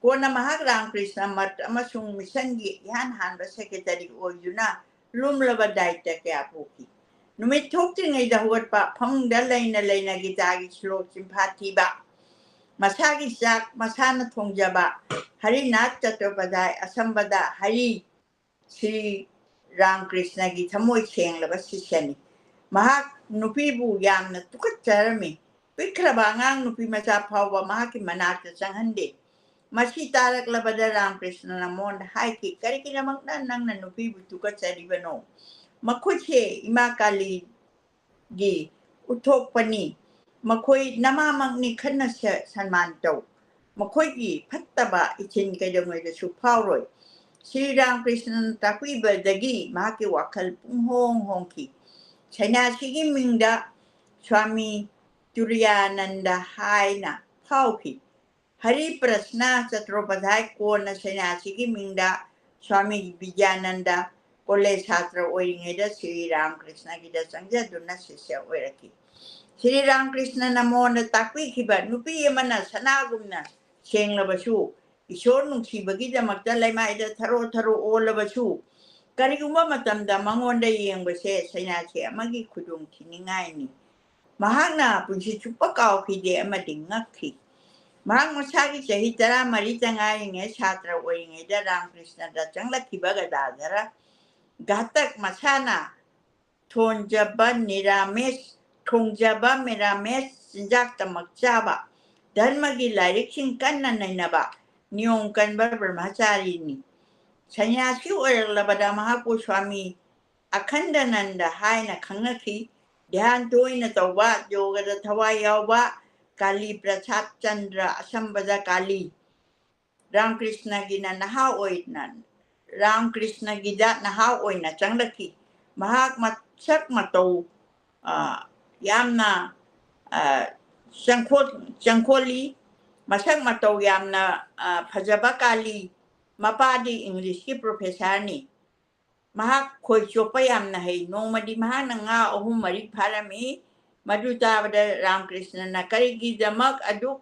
ꯀꯣꯟꯅ ꯃꯍꯥꯛ ꯔꯥꯝꯀ꯭ꯔꯤꯁꯅ ꯃꯠ ꯑꯃꯁꯨꯡ ꯃꯤꯁꯟꯒꯤ ꯏꯍꯥꯟ ꯍꯥꯟꯕ ꯁꯦꯀ꯭ꯔꯦꯇꯔꯤ ꯑꯣꯏꯗꯨꯅ ꯂꯨꯝꯂꯕ ꯗꯥꯏꯇ꯭ꯌ ꯀꯌꯥ ꯄꯨꯈꯤ꯫ ꯅꯨꯃꯤꯠ ꯊꯣꯛꯇ꯭ꯔꯤꯉꯩꯗ ꯍꯧꯒꯠꯄ, ꯐꯃꯨꯡꯗ ꯂꯩꯅ ꯂꯩꯅ ꯒꯤꯇꯥꯒꯤ ꯁ꯭ꯂꯣꯛ ꯆꯤꯟꯐꯥ ꯊꯤꯕ, ꯃꯁꯥꯒꯤ ꯆꯥꯛ ꯃꯁꯥꯅ ꯊꯣꯡꯖꯕ, ꯍꯔꯤꯅꯥꯊ ꯆꯇꯣꯄꯥꯙ꯭ꯌꯥꯏ, ꯑꯁꯝꯕꯗ ꯍꯔꯤ, ꯁ꯭ꯔꯤ ꯔꯥꯝꯀ꯭ꯔꯤꯁꯅꯒꯤ ꯊꯃꯣꯏ ꯁꯦꯡꯂꯕ ꯁꯤꯁ꯭ꯌꯅꯤ꯫ ꯃꯍꯥꯛ ꯅꯨꯄꯤꯕꯨ ꯌꯥꯝꯅ ꯇꯨꯀꯠꯆꯔꯝꯃꯤ꯫ ꯄꯤꯛꯈ꯭ꯔꯕ ꯑꯉꯥꯡ ꯅꯨꯄꯤ ꯃꯆꯥ ꯐꯥꯎꯕ ꯃꯍꯥꯛꯀꯤ ꯃꯅꯥꯛꯇ ꯆꯪꯍꯟꯗꯦ꯫ ꯃꯁꯤ ꯇꯥꯔꯛꯂꯕꯗ ꯔꯥꯝꯀ꯭ꯔꯤꯁꯅꯅ ꯃꯉꯣꯟꯗ ꯍꯥꯏꯈꯤ, "ꯀꯔꯤꯒꯤꯗꯃꯛꯅ ꯅꯪꯅ ꯅꯨꯄꯤꯕꯨ ꯇꯨꯀꯠꯆꯔꯤꯕꯅꯣ? ꯃꯈꯣꯏꯁꯦ ꯏꯃꯥ ꯀꯥꯂꯤꯒꯤ ꯎꯠꯊꯣꯛꯄꯅꯤ꯫ ꯃꯈꯣꯏ ꯅꯃꯥꯃꯛꯅꯤ, ꯈꯟꯅ ꯁ-, ꯁꯟꯃꯥꯟ ꯇꯧ꯫ ꯃꯈꯣꯏꯒꯤ ꯐꯠꯇꯕ ꯏꯊꯤꯜ ꯀꯩꯗꯧꯉꯩꯗꯁꯨ ꯐꯥꯎꯔꯣꯏ"꯫ ꯁ꯭ꯔꯤ ꯔꯥꯝꯀ꯭ꯔꯤꯁꯅꯅ ꯇꯥꯛꯄꯤꯕꯗꯒꯤ ꯃꯍꯥꯛꯀꯤ ꯋꯥꯈꯜ ꯄꯨꯡꯍꯣꯡ ꯍꯣꯡꯈꯤ꯫ ꯁꯟꯅ꯭ꯌꯥꯁꯤꯒꯤ ꯃꯤꯡꯗ ꯁ꯭ꯋꯥꯃꯤ ꯇꯨꯔꯤꯌꯥꯅꯟꯗ ꯍꯥꯏꯅ ꯐꯥꯎꯈꯤ꯫ ꯍꯔꯤ ꯄ꯭ꯔꯁꯅ ꯆꯇ꯭ꯔꯣꯄꯥꯙ꯭ꯌꯥꯏ, ꯀꯣꯟꯅ ꯁꯟꯅ꯭ꯌꯥꯁꯤꯒꯤ ꯃꯤꯡꯗ ꯁ꯭ꯋꯥꯃꯤ ꯕꯤꯗ꯭ꯌꯥꯅꯟꯗ, ꯀꯣꯂꯦꯖ ꯁꯥꯇ꯭ꯔ ꯑꯣꯏꯔꯤꯉꯩꯗ ꯁ꯭ꯔꯤ ꯔꯥꯝꯀ꯭ꯔꯤꯁꯅꯒꯤꯗ ꯆꯪꯖꯗꯨꯅ ꯁꯤꯁ꯭ꯌ ꯑꯣꯏꯔꯛꯈꯤ꯫ ꯁ꯭ꯔꯤ ꯔꯥꯝꯀ꯭ꯔꯤꯁꯅꯅ ꯃꯉꯣꯟꯗ ꯇꯥꯛꯄꯤꯈꯤꯕ, ꯅꯨꯄꯤ ꯑꯃꯅ ꯁꯅꯥꯒꯨꯝꯅ ꯁꯦꯡꯂꯕꯁꯨ, ꯏꯁꯣꯔ ꯅꯨꯡꯁꯤꯕꯒꯤꯗꯃꯛꯇ ꯂꯩꯃꯥꯏꯗ ꯊꯔꯣ ꯊꯔꯣ ꯑꯣꯜꯂꯕꯁꯨ, ꯀꯔꯤꯒꯨꯝꯕ ꯃꯇꯝꯗ ꯃꯉꯣꯟꯗ ꯌꯦꯡꯕꯁꯦ ꯁꯟꯅ꯭ꯌꯥꯁꯤ ꯑꯃꯒꯤ ꯈꯨꯗꯣꯡ ꯊꯤꯅꯤꯡꯉꯥꯏꯅꯤ꯫ ꯃꯍꯥꯛꯅ ꯄꯨꯟꯁꯤ ꯆꯨꯞꯄ ꯀꯥꯎꯈꯤꯗꯦ ꯑꯃꯗꯤ ꯉꯛꯈꯤ꯫ ꯃꯍꯥꯛ ꯃꯁꯥꯒꯤ ꯆꯍꯤ ꯇꯔꯥꯃꯔꯤꯇ ꯉꯥꯏꯔꯤꯉꯩ ꯁꯥꯇ꯭ꯔ ꯑꯣꯏꯔꯤꯉꯩꯗ ꯔꯥꯝꯀ꯭ꯔꯤꯁꯅꯗ ꯆꯪꯂꯛꯈꯤꯕ ꯒꯗꯥꯙꯔ ꯘꯥꯇꯛ, ꯃꯁꯥꯅ ꯊꯣꯡꯖꯕ ꯅꯤꯔꯥꯃꯤꯁ, ꯊꯣꯡꯖꯕ ꯃꯤꯔꯥꯃꯤꯁ ꯆꯤꯟꯖꯥꯛꯇꯃꯛ ꯆꯥꯕ, ꯙꯔꯃꯒꯤ ꯂꯥꯏꯔꯤꯛꯁꯤꯡ ꯀꯟꯅ ꯅꯩꯅꯕ, ꯅꯤꯌꯣꯝ ꯀꯟꯕ ꯕ꯭ꯔꯍ꯭ꯃꯆꯥꯔꯤꯅꯤ꯫ ꯁꯟꯅ꯭ꯌꯥꯁꯤ ꯑꯣꯏꯔꯛꯂꯕꯗ ꯃꯍꯥꯛꯄꯨ ꯁ꯭ꯋꯥꯃꯤ ꯑꯈꯟꯗꯥꯅꯟꯗ ꯍꯥꯏꯅ ꯈꯪꯅꯈꯤ꯫ ꯙ꯭ꯌꯥꯟ ꯇꯣꯏꯅ ꯇꯧꯕ, ꯌꯣꯒꯗ ꯊꯋꯥꯏ ꯌꯥꯎꯕ, ꯀꯥꯂꯤ ꯄ꯭ꯔꯁꯥꯗ ꯆꯟꯗ꯭ꯔ, ꯑꯁꯝꯕꯗ ꯀꯥꯂꯤ꯫ ꯔꯥꯝꯀ꯭ꯔꯤꯁꯅꯒꯤꯅ ꯅꯍꯥ ꯑꯣꯏꯅ ꯔꯥꯝꯀ꯭ꯔꯤꯁꯅꯒꯤꯗ ꯅꯍꯥ ꯑꯣꯏꯅ ꯆꯪꯂꯛꯈꯤ꯫ ꯃꯍꯥꯛ ꯃꯁꯛ ꯃꯇꯧ, ꯑ, ꯌꯥꯝꯅ, ꯑ, ꯆꯪꯈꯣ-, ꯆꯪꯈꯣꯜꯂꯤ, ꯃꯁꯛ ꯃꯇꯧ ꯌꯥꯝꯅ, ꯑ, ꯐꯖꯕ ꯀꯥꯂꯤ꯫ ꯃꯄꯥꯗꯤ ꯏꯪꯂꯤꯁꯀꯤ ꯄ꯭ꯔꯣꯐꯦꯁꯔꯅꯤ꯫ ꯃꯍꯥꯛ ꯈꯣꯏ ꯆꯣꯞꯄ ꯌꯥꯝꯅ ꯍꯩ꯫ ꯅꯣꯡꯃꯗꯤ ꯃꯍꯥꯛꯅ ꯉꯥ ꯑꯍꯨꯝ ꯃꯔꯤ ꯐꯥꯔꯝꯃꯤ꯫ ꯃꯗꯨ ꯇꯥꯕꯗ ꯔꯥꯝꯀ꯭ꯔꯤꯁꯅꯅ "ꯀꯔꯤꯒꯤꯗꯃꯛ ꯑꯗꯨꯛ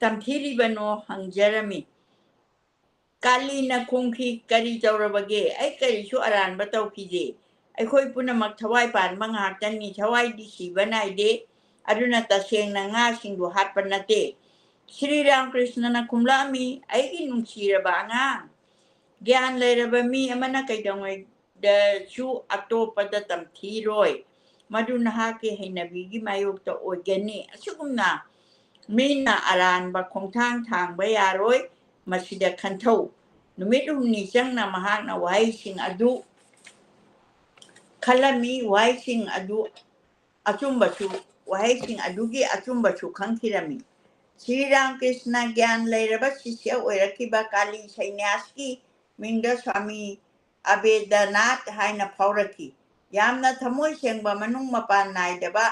ꯇꯝꯊꯤꯔꯤꯕꯅꯣ?" ꯍꯪꯖꯔꯝꯃꯤ꯫ ꯀꯥꯂꯤꯅ ꯈꯨꯝꯈꯤ, "ꯀꯔꯤ ꯇꯧꯔꯕꯒꯦ? ꯑꯩ ꯀꯔꯤꯁꯨ ꯑꯔꯥꯟꯕ ꯇꯧꯈꯤꯗꯦ꯫ ꯑꯩꯈꯣꯏ ꯄꯨꯝꯅꯃꯛ ꯊꯋꯥꯏ ꯄꯥꯟꯕ ꯉꯥꯛꯇꯅꯤ, ꯊꯋꯥꯏꯗꯤ ꯁꯤꯕ ꯅꯥꯏꯗꯦ, ꯑꯗꯨꯅ ꯇꯁꯦꯡꯅ ꯉꯥꯁꯤꯡꯗꯨ ꯍꯥꯠꯄ ꯅꯠꯇꯦ꯫" ꯁ꯭ꯔꯤ ꯔꯥꯝꯀ꯭ꯔꯤꯁꯅꯅ ꯈꯨꯝꯂꯛꯑꯝꯃꯤ, "ꯑꯩꯒꯤ ꯅꯨꯡꯁꯤꯔꯕ ꯑꯉꯥꯡ, ꯒ꯭ꯌꯥꯟ ꯂꯩꯔꯕ ꯃꯤ ꯑꯃꯅ ꯀꯩꯗꯧꯉꯩꯗꯁꯨ ꯑꯇꯣꯞꯄꯗ ꯇꯝꯊꯤꯔꯣꯏ꯫ ꯃꯗꯨ ꯅꯍꯥꯛꯀꯤ ꯍꯩꯅꯕꯤꯒꯤ ꯃꯥꯌꯣꯛꯇ ꯑꯣꯏꯒꯅꯤ꯫ ꯑꯁꯤꯒꯨꯝꯅ ꯃꯤꯅ ꯑꯔꯥꯟꯕ ꯈꯣꯡꯊꯥꯡ ꯊꯥꯡꯕ ꯌꯥꯔꯣꯏ꯫ ꯃꯁꯤꯗ ꯈꯟꯊꯧ꯫" ꯅꯨꯃꯤꯠ ꯍꯨꯝꯅꯤ ꯆꯪꯅ ꯃꯍꯥꯛꯅ ꯋꯥꯍꯩꯁꯤꯡ ꯑꯗꯨ ꯈꯜꯂꯝꯃꯤ꯫ ꯋꯥꯍꯩꯁꯤꯡ ꯑꯗꯨ ꯑꯆꯨꯝꯕꯁꯨ, ꯋꯥꯍꯩꯁꯤꯡ ꯑꯗꯨꯒꯤ ꯑꯆꯨꯝꯕꯁꯨ ꯈꯪꯈꯤꯔꯝꯃꯤ꯫ ꯁ꯭ꯔꯤ ꯔꯥꯃꯀ꯭ꯔꯤꯁꯅ ꯒ꯭ꯌꯥꯟ ꯂꯩꯔꯕ ꯁꯤꯁ꯭ꯌ ꯑꯣꯏꯔꯛꯈꯤꯕ ꯀꯥꯂꯤ ꯁꯩꯅ꯭ꯌꯥꯁꯀꯤ ꯃꯤꯡꯗ ꯁ꯭ꯋꯥꯃꯤ ꯑꯕꯦꯗꯅꯥꯊ ꯍꯥꯏꯅ ꯐꯥꯎꯔꯛꯈꯤ꯫ ꯌꯥꯝꯅ ꯊꯃꯣꯏ ꯁꯦꯡꯕ, ꯃꯅꯨꯡ ꯃꯄꯥꯟ ꯅꯥꯏꯗꯕ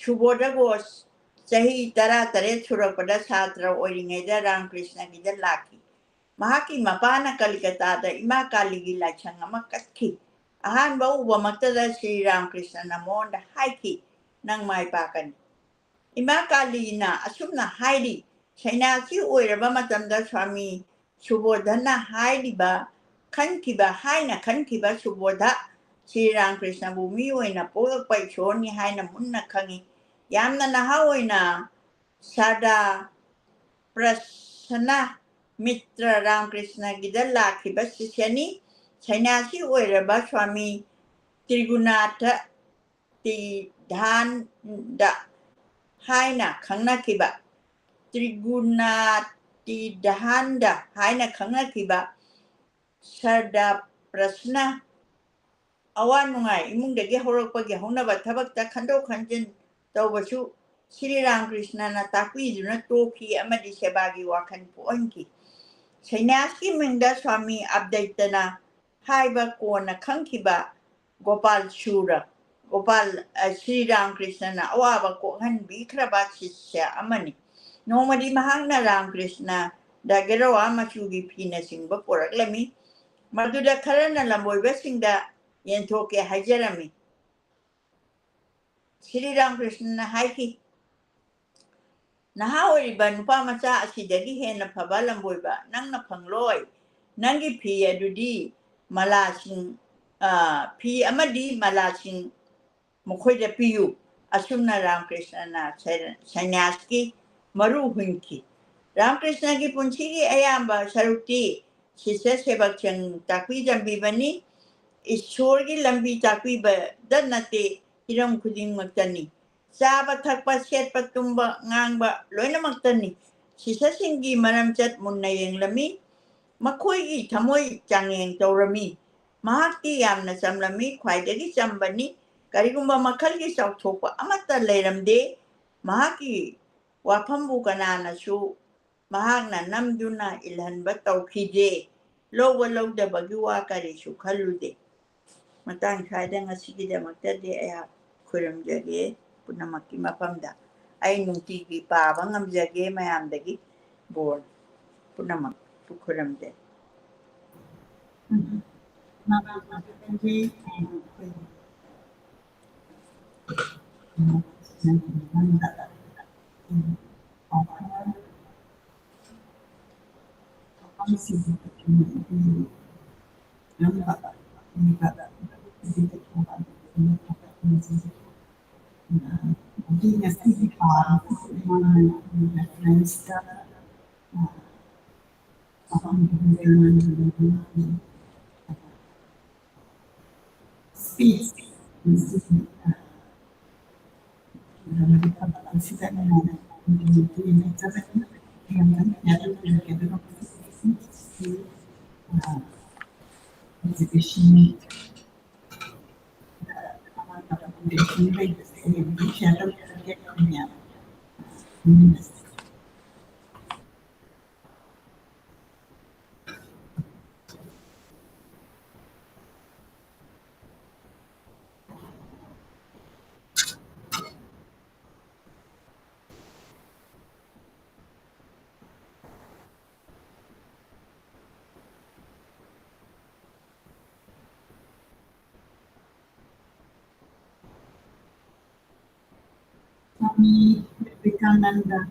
ꯁꯨꯕꯣꯙ ꯒꯣꯁ ꯆꯍꯤ ꯇꯔꯥꯇꯔꯦꯠ ꯁꯨꯔꯛꯄꯗ ꯁꯥꯇ꯭ꯔ ꯑꯣꯏꯔꯤꯉꯩꯗ ꯔꯥꯃꯀ꯭ꯔꯤꯁꯅꯒꯤꯗ ꯂꯥꯛꯈꯤ꯫ ꯃꯍꯥꯛꯀꯤ ꯃꯄꯥꯅ ꯀꯂꯤꯀꯇꯥꯗ ꯏꯃꯥ ꯀꯥꯂꯤꯒꯤ ꯂꯥꯏꯁꯪ ꯑꯃ ꯀꯠꯈꯤ꯫ ꯑꯍꯥꯟꯕ ꯎꯕꯃꯛꯇꯗ ꯁ꯭ꯔꯤ ꯔꯥꯃꯀ꯭ꯔꯤꯁꯅꯅ ꯃꯉꯣꯟꯗ ꯍꯥꯏꯈꯤ, "ꯅꯪ ꯃꯥꯏ ꯄꯥꯛꯀꯅꯤ꯫" ꯏꯃꯥ ꯀꯥꯂꯤꯅ ꯑꯁꯨꯝꯅ ꯍꯥꯏꯔꯤ, ꯁꯩꯅꯥꯁꯤ ꯑꯣꯏꯔꯕ ꯃꯇꯝꯗ ꯁ꯭ꯋꯥꯃꯤ ꯁꯨꯕꯣꯙꯅ ꯍꯥꯏꯔꯤꯕ, ꯈꯟꯈꯤꯕ, ꯍꯥꯏꯅ ꯈꯟꯈꯤꯕ ꯁꯨꯕꯣꯙ ꯁ꯭ꯔꯤ ꯔꯥꯃꯀ꯭ꯔꯤꯁꯅꯕꯨ ꯃꯤ ꯑꯣꯏꯅ ꯄꯣꯛꯂꯛꯄ ꯏꯁꯣꯔꯅꯤ ꯍꯥꯏꯅ ꯃꯨꯟꯅ ꯈꯪꯏ꯫ ꯌꯥꯝꯅ ꯅꯍꯥ ꯑꯣꯏꯅ ꯁꯔꯗꯥ ꯄ꯭ꯔꯁꯅ ꯃꯤꯇ꯭ꯔ ꯔꯥꯃꯀ꯭ꯔꯤꯁꯅꯒꯤꯗ ꯂꯥꯛꯈꯤꯕ ꯁꯤꯁ꯭ꯌꯅꯤ꯫ ꯁꯩꯅꯥꯁꯤ ꯑꯣꯏꯔꯕ ꯁ꯭ꯋꯥꯃꯤ ꯇ꯭ꯔꯤꯒꯨꯅꯥꯊ ꯇꯤꯙꯥꯟꯗ ꯍꯥꯏꯅ ꯈꯪꯅꯈꯤꯕ, ꯇ꯭ꯔꯤꯒꯨꯅꯥꯇꯤꯙꯥꯟꯗ ꯍꯥꯏꯅ ꯈꯪꯅꯈꯤꯕ ꯁꯔꯗꯥ ꯄ꯭ꯔꯁꯅ ꯑꯋꯥ ꯅꯨꯡꯉꯥꯏ ꯏꯃꯨꯡꯗꯒꯤ ꯍꯧꯔꯛꯄꯒꯤ ꯍꯧꯅꯕ ꯊꯕꯛꯇ ꯈꯟꯗꯣꯛ ꯈꯟꯖꯤꯟ ꯇꯧꯕꯁꯨ ꯁ꯭ꯔꯤ ꯔꯥꯃꯀ꯭ꯔꯤꯁꯅꯅ ꯇꯥꯛꯄꯤꯗꯨꯅ ꯇꯣꯛꯈꯤ ꯑꯃꯗꯤ ꯁꯦꯕꯥꯒꯤ ꯋꯥꯈꯜ ꯄꯣꯛꯍꯟꯈꯤ꯫ ꯁꯩꯅ꯭ꯌꯥꯁꯀꯤ ꯃꯤꯡꯗ ꯁ꯭ꯋꯥꯃꯤ ꯑꯕꯗꯩꯇꯅ ꯍꯥꯏꯕ ꯀꯣꯟꯅ ꯈꯪꯈꯤꯕ ꯒꯣꯄꯥꯜ ꯁꯨꯔ, ꯒꯣꯄꯥꯜ, ꯑ, ꯁ꯭ꯔꯤ ꯔꯥꯃꯀ꯭ꯔꯤꯁꯅꯅ ꯑꯋꯥꯕ ꯀꯣꯛꯍꯟꯕꯤꯈ꯭ꯔꯕ ꯁꯤꯁ꯭ꯌ ꯑꯃꯅꯤ꯫ ꯅꯣꯡꯃꯗꯤ ꯃꯍꯥꯛꯅ ꯔꯥꯃꯀ꯭ꯔꯤꯁꯅꯗ ꯒꯦꯔꯋꯥ ꯃꯆꯨꯒꯤ ꯐꯤꯅꯆꯤꯡꯕ ꯄꯣꯔꯛꯂꯝꯃꯤ꯫ ꯃꯗꯨꯗ ꯈꯔꯅ ꯂꯝꯕꯣꯏꯕꯁꯤꯡꯗ ꯌꯦꯟꯊꯣꯛꯀꯦ ꯍꯥꯏꯖꯔꯝꯃꯤ꯫ ꯁ꯭ꯔꯤ ꯔꯥꯃꯀ꯭ꯔꯤꯁꯅꯅ ꯍꯥꯏꯈꯤ, "ꯅꯍꯥ ꯑꯣꯏꯔꯤꯕ ꯅꯨꯄꯥ ꯃꯆꯥ ꯑꯁꯤꯗꯒꯤ ꯍꯦꯟꯅ ꯐꯕ ꯂꯝꯕꯣꯏꯕ ꯅꯪꯅ ꯐꯪꯂꯣꯏ꯫ ꯅꯪꯒꯤ ꯐꯤ ꯑꯗꯨꯗꯤ ꯃꯂꯥꯁꯤꯡ, ꯑ, ꯐꯤ ꯑꯃꯗꯤ ꯃꯂꯥꯁꯤꯡ ꯃꯈꯣꯏꯗ ꯄꯤꯌꯨ꯫" ꯑꯁꯨꯝꯅ ꯔꯥꯃꯀ꯭ꯔꯤꯁꯅꯅ ꯁ-, ꯁꯟꯅ꯭ꯌꯥꯁꯀꯤ ꯃꯔꯨ ꯍꯨꯟꯈꯤ꯫ ꯔꯥꯃꯀ꯭ꯔꯤꯁꯅꯒꯤ ꯄꯨꯟꯁꯤꯒꯤ ꯑꯌꯥꯝꯕ ꯁꯔꯨꯛꯇꯤ ꯁꯤꯁ꯭ꯌ ꯁꯦꯕꯛꯁꯤꯡ ꯇꯥꯛꯄꯤ ꯇꯝꯕꯤꯕꯅꯤ꯫ ꯏꯁ꯭ꯋꯔꯒꯤ ꯂꯝꯕꯤ ꯇꯥꯛꯄꯤꯕꯗ ꯅꯠꯇꯦ, ꯍꯤꯔꯝ ꯈꯨꯗꯤꯡꯃꯛꯇꯅꯤ꯫ ꯆꯥꯕ ꯊꯛꯄ, ꯁꯦꯠꯄ ꯇꯨꯝꯕ, ꯉꯥꯡꯕ ꯂꯣꯏꯅꯃꯛꯇꯅꯤ꯫ ꯁꯤꯁ꯭ꯌꯁꯤꯡꯒꯤ ꯃꯔꯝꯆꯠ ꯃꯨꯟꯅ ꯌꯦꯡꯂꯝꯃꯤ꯫ ꯃꯈꯣꯏꯒꯤ ꯊꯃꯣꯏ ꯆꯥꯡꯌꯦꯡ ꯇꯧꯔꯝꯃꯤ꯫ ꯃꯍꯥꯛꯇꯤ ꯌꯥꯝꯅ ꯆꯝꯂꯝꯃꯤ, ꯈ꯭ꯋꯥꯏꯗꯒꯤ ꯆꯝꯕꯅꯤ꯫ ꯀꯔꯤꯒꯨꯝꯕ ꯃꯈꯜꯒꯤ ꯆꯥꯎꯊꯣꯛꯄ ꯑꯃꯠꯇ ꯂꯩꯔꯝꯗꯦ꯫ ꯃꯍꯥꯛꯀꯤ ꯋꯥꯐꯝꯕꯨ ꯀꯅꯥꯅꯁꯨ ꯃꯍꯥꯛꯅ ꯅꯝꯗꯨꯅ ꯏꯜꯍꯟꯕ ꯇꯧꯈꯤꯗꯦ꯫ ꯂꯧꯕ ꯂꯧꯗꯕꯒꯤ ꯋꯥ ꯀꯔꯤꯁꯨ ꯈꯜꯂꯨꯗꯦ꯫ ꯃꯇꯥꯡ ꯁ꯭ꯋꯥꯏꯗ ꯉꯁꯤꯒꯤꯗꯃꯛꯇꯗꯤ ꯑꯩꯍꯥꯛ ꯈꯨꯔꯨꯝꯖꯒꯦ ꯄꯨꯝꯅꯃꯛꯀꯤ ꯃꯐꯝꯗ꯫ ꯑꯩ ꯅꯨꯡꯇꯤꯒꯤ ꯄꯥꯕ ꯉꯝꯖꯒꯦ ꯃꯌꯥꯝꯗꯒꯤ ꯕꯣꯔ ꯄꯨꯝꯅꯃꯛꯄꯨ ꯈꯨꯔꯨꯝꯖꯩ꯫ Speech. Exhibition. Swami Vivekananda.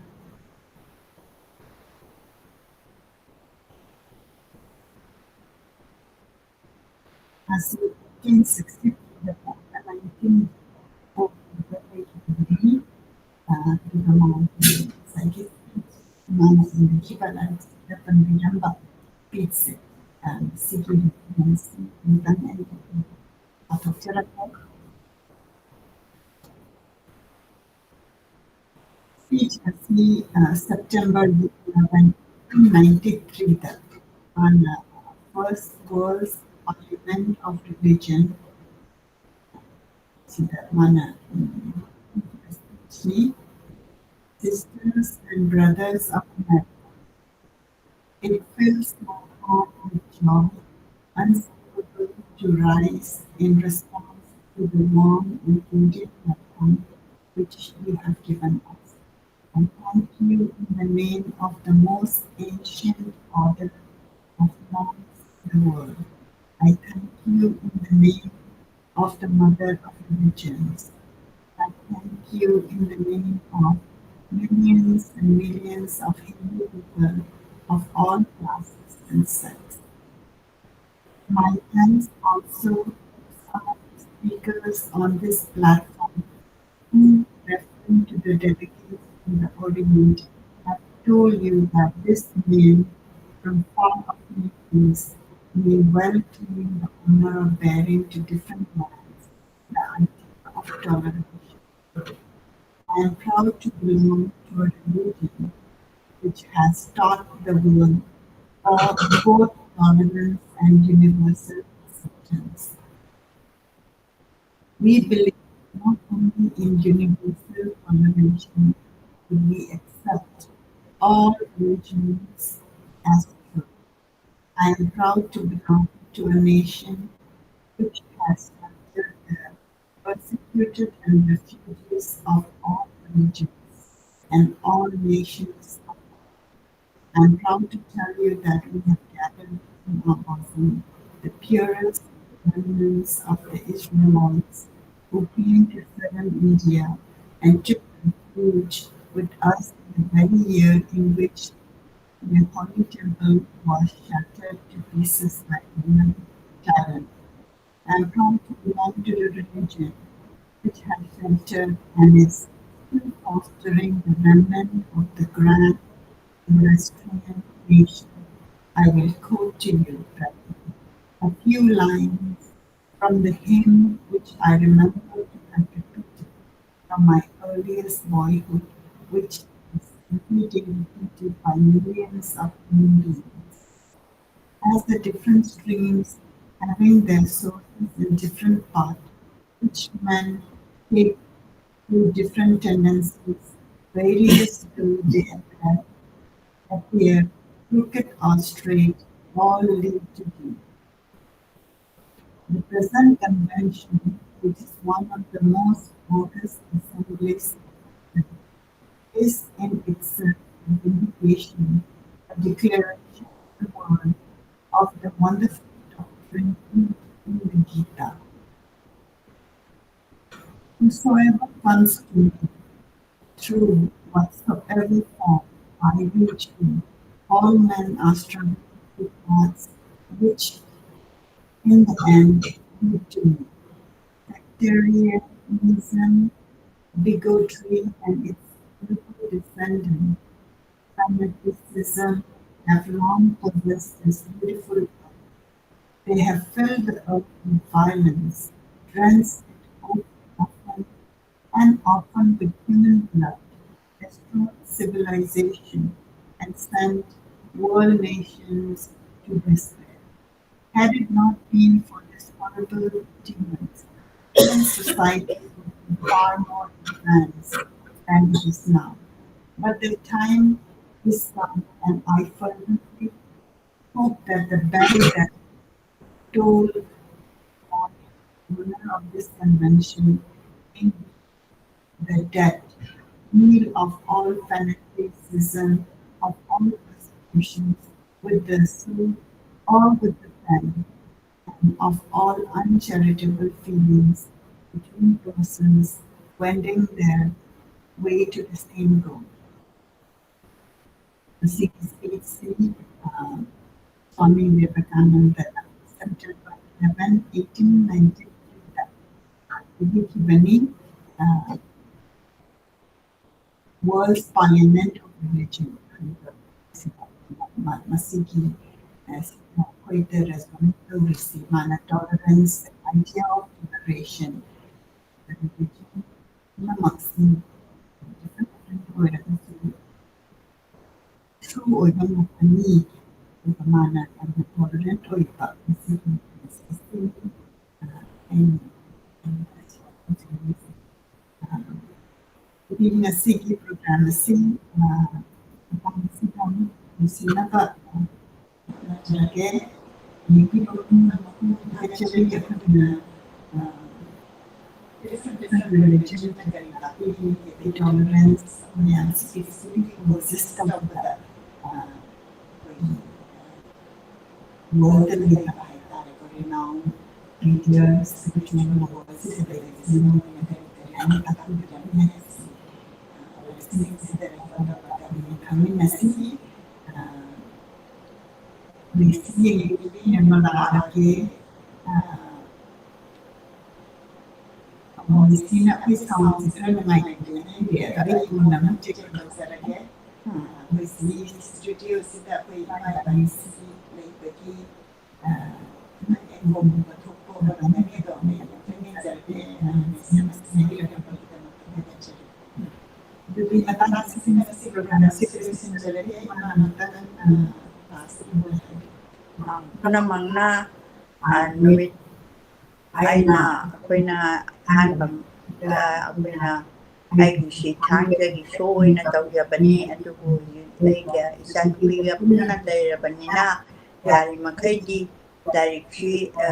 As eighteen sixty-three, the nineteen, uh, to the mountain, ꯃꯥꯅ ꯏꯔꯤꯕ ꯂꯥꯏꯔꯤꯛꯁꯤꯗ ꯄꯟꯕꯤꯔꯝꯕ ꯄꯦꯖꯁꯦ, ꯑ, ꯁꯤꯒꯤ ꯔꯤꯐꯔꯦꯟꯁ ꯑꯃꯇꯪ ꯑꯩ ꯄꯥꯊꯣꯛꯆꯔꯛꯀꯦ꯫ Speech ꯑꯁꯤ, ꯑ, September eleven, nineteen ninety-three ꯗ ꯃꯥꯅ First World's Parliament of Religion ꯁꯤꯗ ꯃꯥꯅ, ꯎꯝ, speech ꯅꯤ꯫ Sisters and brothers of America, it fills my heart with joy, unspeakable, to rise in response to the warm and tender welcome which you have given us. I thank you in the name of the most ancient order of monks in the world. I thank you in the name of the mother of religions. I thank you in the name of millions and millions of Hindu people of all classes and sects. My thanks also to some of the speakers on this platform who, referring to the delegates in the Orient, have told you that this name from far off nations may well claim the honor of bearing to different lands the idea of toleration. I am proud to belong to a religion which has taught the world, uh, both tolerance and universal acceptance. We believe not only in universal toleration, but we accept all religions as true. I am proud to belong to a nation which has sheltered the persecuted and refugees of all religions and all nations of the world. I'm proud to tell you that we have gathered in our bosom the purest remnants of the Israelites who came to southern India and took huge with us in the very year in which the holy temple was shattered to pieces by human talent. I am proud to belong to the religion which has sheltered and is still fostering the remnant of the grand Zoroastrian nation. I will quote to you a few lines from the hymn which I remember to have repeated from my earliest boyhood, which is every day repeated by millions of human beings. As the different streams having their sources in different paths, each men take to different tendencies, various though they appear, appear crooked or straight, all lead to thee. The present convention, which is one of the most august assemblies, is in itself a vindication, a declaration to the world of the wonderful doctrine in the Gita. Whosoever comes to me through whatsoever form I reach him, all men are struggling with paths which in the end lead to me. Sectarianism, bigotry, and its evil descendant, fanaticism, have long possessed this beautiful earth. They have filled the earth with violence, drenched it often and often with human blood, destroyed civilization, and sent world nations to despair. Had it not been for these horrible demons, human society would be far more advanced than it is now. But the time is come, and I fervently hope that the bell that toll on the honor of this convention may be the death knell of all fanaticism, of all persecutions, with the sword or with the pen, and of all uncharitable feelings between persons wending their way to the same goal. ꯃꯁꯤꯒꯤ ꯁ꯭ꯄꯤꯆꯁꯤ, ꯑ, swami ꯕꯤꯕꯦꯀꯥꯅꯟꯗꯅ September eleven, eighteen ninety-three ꯗ ꯄꯤꯕꯤꯈꯤꯕꯅꯤ꯫ ꯑ, World's Parliament of Religion ꯍꯥꯏꯕ ꯁꯤꯗ ꯃ-, ꯃꯁꯤꯒꯤ, ꯑ, ꯁꯤꯗ ꯑꯩꯈꯣꯏꯗ ꯔꯦꯖꯣꯅꯦꯠ ꯇꯧꯔꯤꯁꯤ ꯃꯥꯅ tolerance, idea of toleration, religion ꯄꯨꯝꯅꯃꯛꯁꯤ different different ꯑꯣꯏꯔꯒꯁꯨ true ꯑꯣꯏꯕ ꯉꯥꯛꯇꯅꯤ꯫ ꯑꯗꯨꯒ ꯃꯥꯅ ꯌꯥꯝꯅ tolerant ꯑꯣꯏꯕ ꯃꯁꯤꯒꯤ message ꯑꯁꯤ, ꯑ, ꯑꯩꯅ, ꯑꯩꯅ ꯍꯧꯖꯤꯛ ꯍꯧꯖꯤꯛ, ꯑ, ꯑꯗꯨꯗꯤ ꯉꯁꯤꯒꯤ program ꯑꯁꯤ, ꯑ, ꯃꯇꯥꯡ ꯑꯁꯤꯗ ꯑꯃꯨꯛ ꯂꯣꯏꯁꯤꯟꯅꯕ, ꯑ, ꯍꯣꯠꯅꯖꯔꯒꯦ꯫ ꯌꯦꯡꯕꯤꯔꯕ ꯄꯨꯝꯅꯃꯛꯄꯨ ꯊꯥꯒꯠꯆꯔꯤ꯫ ꯑꯩꯈꯣꯏꯅ, ꯑ, different different religion ꯀꯔꯤ ꯇꯥꯛꯄꯤꯔꯤ, tolerance ꯃꯌꯥꯝꯁꯤꯒꯤ coexist ꯇꯧꯕꯗ, ꯑ, ꯑꯩꯈꯣꯏꯒꯤ, ꯑ, world ꯗ ꯂꯩꯕ ꯍꯥꯏꯇꯥꯔꯦꯀꯣ, renowned leaders, spiritual world ꯁꯤꯗ ꯂꯩꯔꯤꯕꯁꯤꯡ ꯃꯣꯏꯅ ꯀꯔꯤ ꯀꯔꯤ ꯍꯥꯏꯅ ꯇꯥꯛꯄꯤꯒꯗꯒꯦ ꯍꯥꯏꯕꯁꯤ, ꯑ, ꯂꯥꯏꯔꯤꯛꯁꯤꯡꯁꯤꯗ refer ꯇꯧꯔꯒ ꯑꯩꯈꯣꯏꯅ ꯈꯪꯃꯤꯟꯅꯁꯤ꯫ ꯑ, ꯃꯦꯁꯤ ꯌꯦꯡꯕꯒꯤ ꯌꯦꯡꯕ ꯂꯥꯛꯑꯒꯦ꯫ ꯑ, ꯑꯣ, ꯃꯦꯁꯤꯅ ꯑꯩꯈꯣꯏ sound ꯁꯦ ꯈꯔ ꯅꯨꯡꯉꯥꯏꯇꯦꯅ ꯍꯥꯏꯕꯤꯔꯦ, ꯑꯗꯣ ꯑꯩ ꯀꯣꯟꯅ ꯑꯃꯨꯛ check ꯇꯧꯖꯔꯒꯦ꯫ ꯑ, ꯑꯩꯈꯣꯏ ꯁꯤ studio ꯁꯤꯗ ꯑꯩꯈꯣꯏ ꯏꯃꯥ ꯏꯕꯥꯅꯤ ꯁꯤ ꯂꯩꯕꯒꯤ, ꯑ, ꯈꯤꯇꯪ echo ꯒꯨꯝꯕ ꯊꯣꯛꯄ ꯑꯣꯏꯔꯝꯒꯅꯤ, ꯑꯗꯣ ꯑꯩ ꯑꯃꯨꯛꯇꯪ ꯌꯦꯡꯖꯔꯒꯦ꯫ ꯑ, ꯃꯦꯁꯤꯅ ꯃꯁꯤ ꯍꯥꯏꯕꯤꯔꯛꯄꯒꯤꯗꯃꯛꯇ ꯊꯥꯒꯠꯆꯔꯤ꯫ ꯑꯗꯨꯗꯤ ꯃꯇꯥꯡ ꯑꯁꯤꯗ ꯉꯁꯤ program ꯑꯁꯤ ꯂꯣꯏꯁꯤꯟꯖꯔꯒꯦ꯫ ꯏꯃꯥ ꯑꯃꯨꯛꯇꯪ, ꯑ, class ꯇꯧꯕ ꯍꯥꯏꯕꯤꯌꯨ꯫ ꯑ, ꯄꯨꯝꯅꯃꯛꯅ, ꯑ, ꯅꯨꯃꯤꯠ ꯑꯩꯅ, ꯑꯩꯈꯣꯏꯅ ꯑꯍꯥꯟꯕꯗ ꯑꯩꯈꯣꯏꯅ ꯑꯩꯒꯤ ꯁꯤ ꯊꯥꯡꯖꯒꯤ show ꯑꯣꯏꯅ ꯇꯧꯖꯕꯅꯤ, ꯑꯗꯨꯕꯨ ꯍꯧꯖꯤꯛ ꯑꯩꯒ ꯏꯆꯥꯅꯨꯄꯤꯒ ꯄꯨꯟꯅ ꯂꯩꯔꯕꯅꯤꯅ ꯌꯥꯔꯤꯃꯈꯩꯗꯤ ꯂꯥꯏꯔꯤꯛꯁꯤ, ꯑ,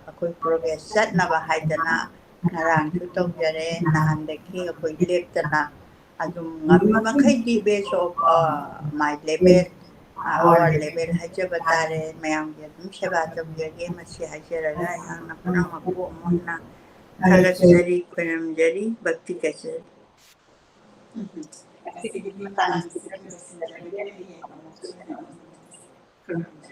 ꯑꯩꯈꯣꯏ progress ꯆꯠꯅꯕ ꯍꯥꯏꯗꯅ ꯉꯔꯥꯡꯁꯨ ꯇꯧꯖꯔꯦ, ꯅꯍꯥꯟꯗꯒꯤ ꯑꯩꯈꯣꯏ ꯂꯦꯞꯇꯅ ꯑꯗꯨꯝ ꯉꯝꯕ ꯃꯈꯩꯗꯤ best of, ꯑ, my level, ꯑ, our level ꯍꯥꯏꯖꯕ ꯇꯥꯔꯦ, ꯃꯌꯥꯝꯒꯤ ꯑꯗꯨꯝ ꯁꯦꯕꯥ ꯇꯧꯖꯒꯦ꯫ ꯃꯁꯤ ꯍꯥꯏꯖꯔꯒ ꯑꯩꯍꯥꯛꯅ ꯄꯨꯝꯅꯃꯛꯄꯨ ꯑꯃꯨꯛ ꯍꯟꯅ ꯊꯥꯒꯠꯆꯔꯤ, ꯈꯣꯏꯔꯝꯖꯔꯤ, ꯚꯛꯇꯤ ꯀꯠꯆꯔꯤ꯫ ꯉꯁꯤꯒꯤꯗꯤ ꯃꯇꯥꯡꯁꯤꯗ ꯂꯣꯏꯁꯤꯟꯖꯔꯒꯦ꯫ ꯍꯌꯦꯡ ꯑꯃꯨꯛꯁꯨ ꯍꯦꯟꯅ ꯑꯃꯨꯛ ꯈꯨꯔꯨꯝꯖꯔꯒꯦ꯫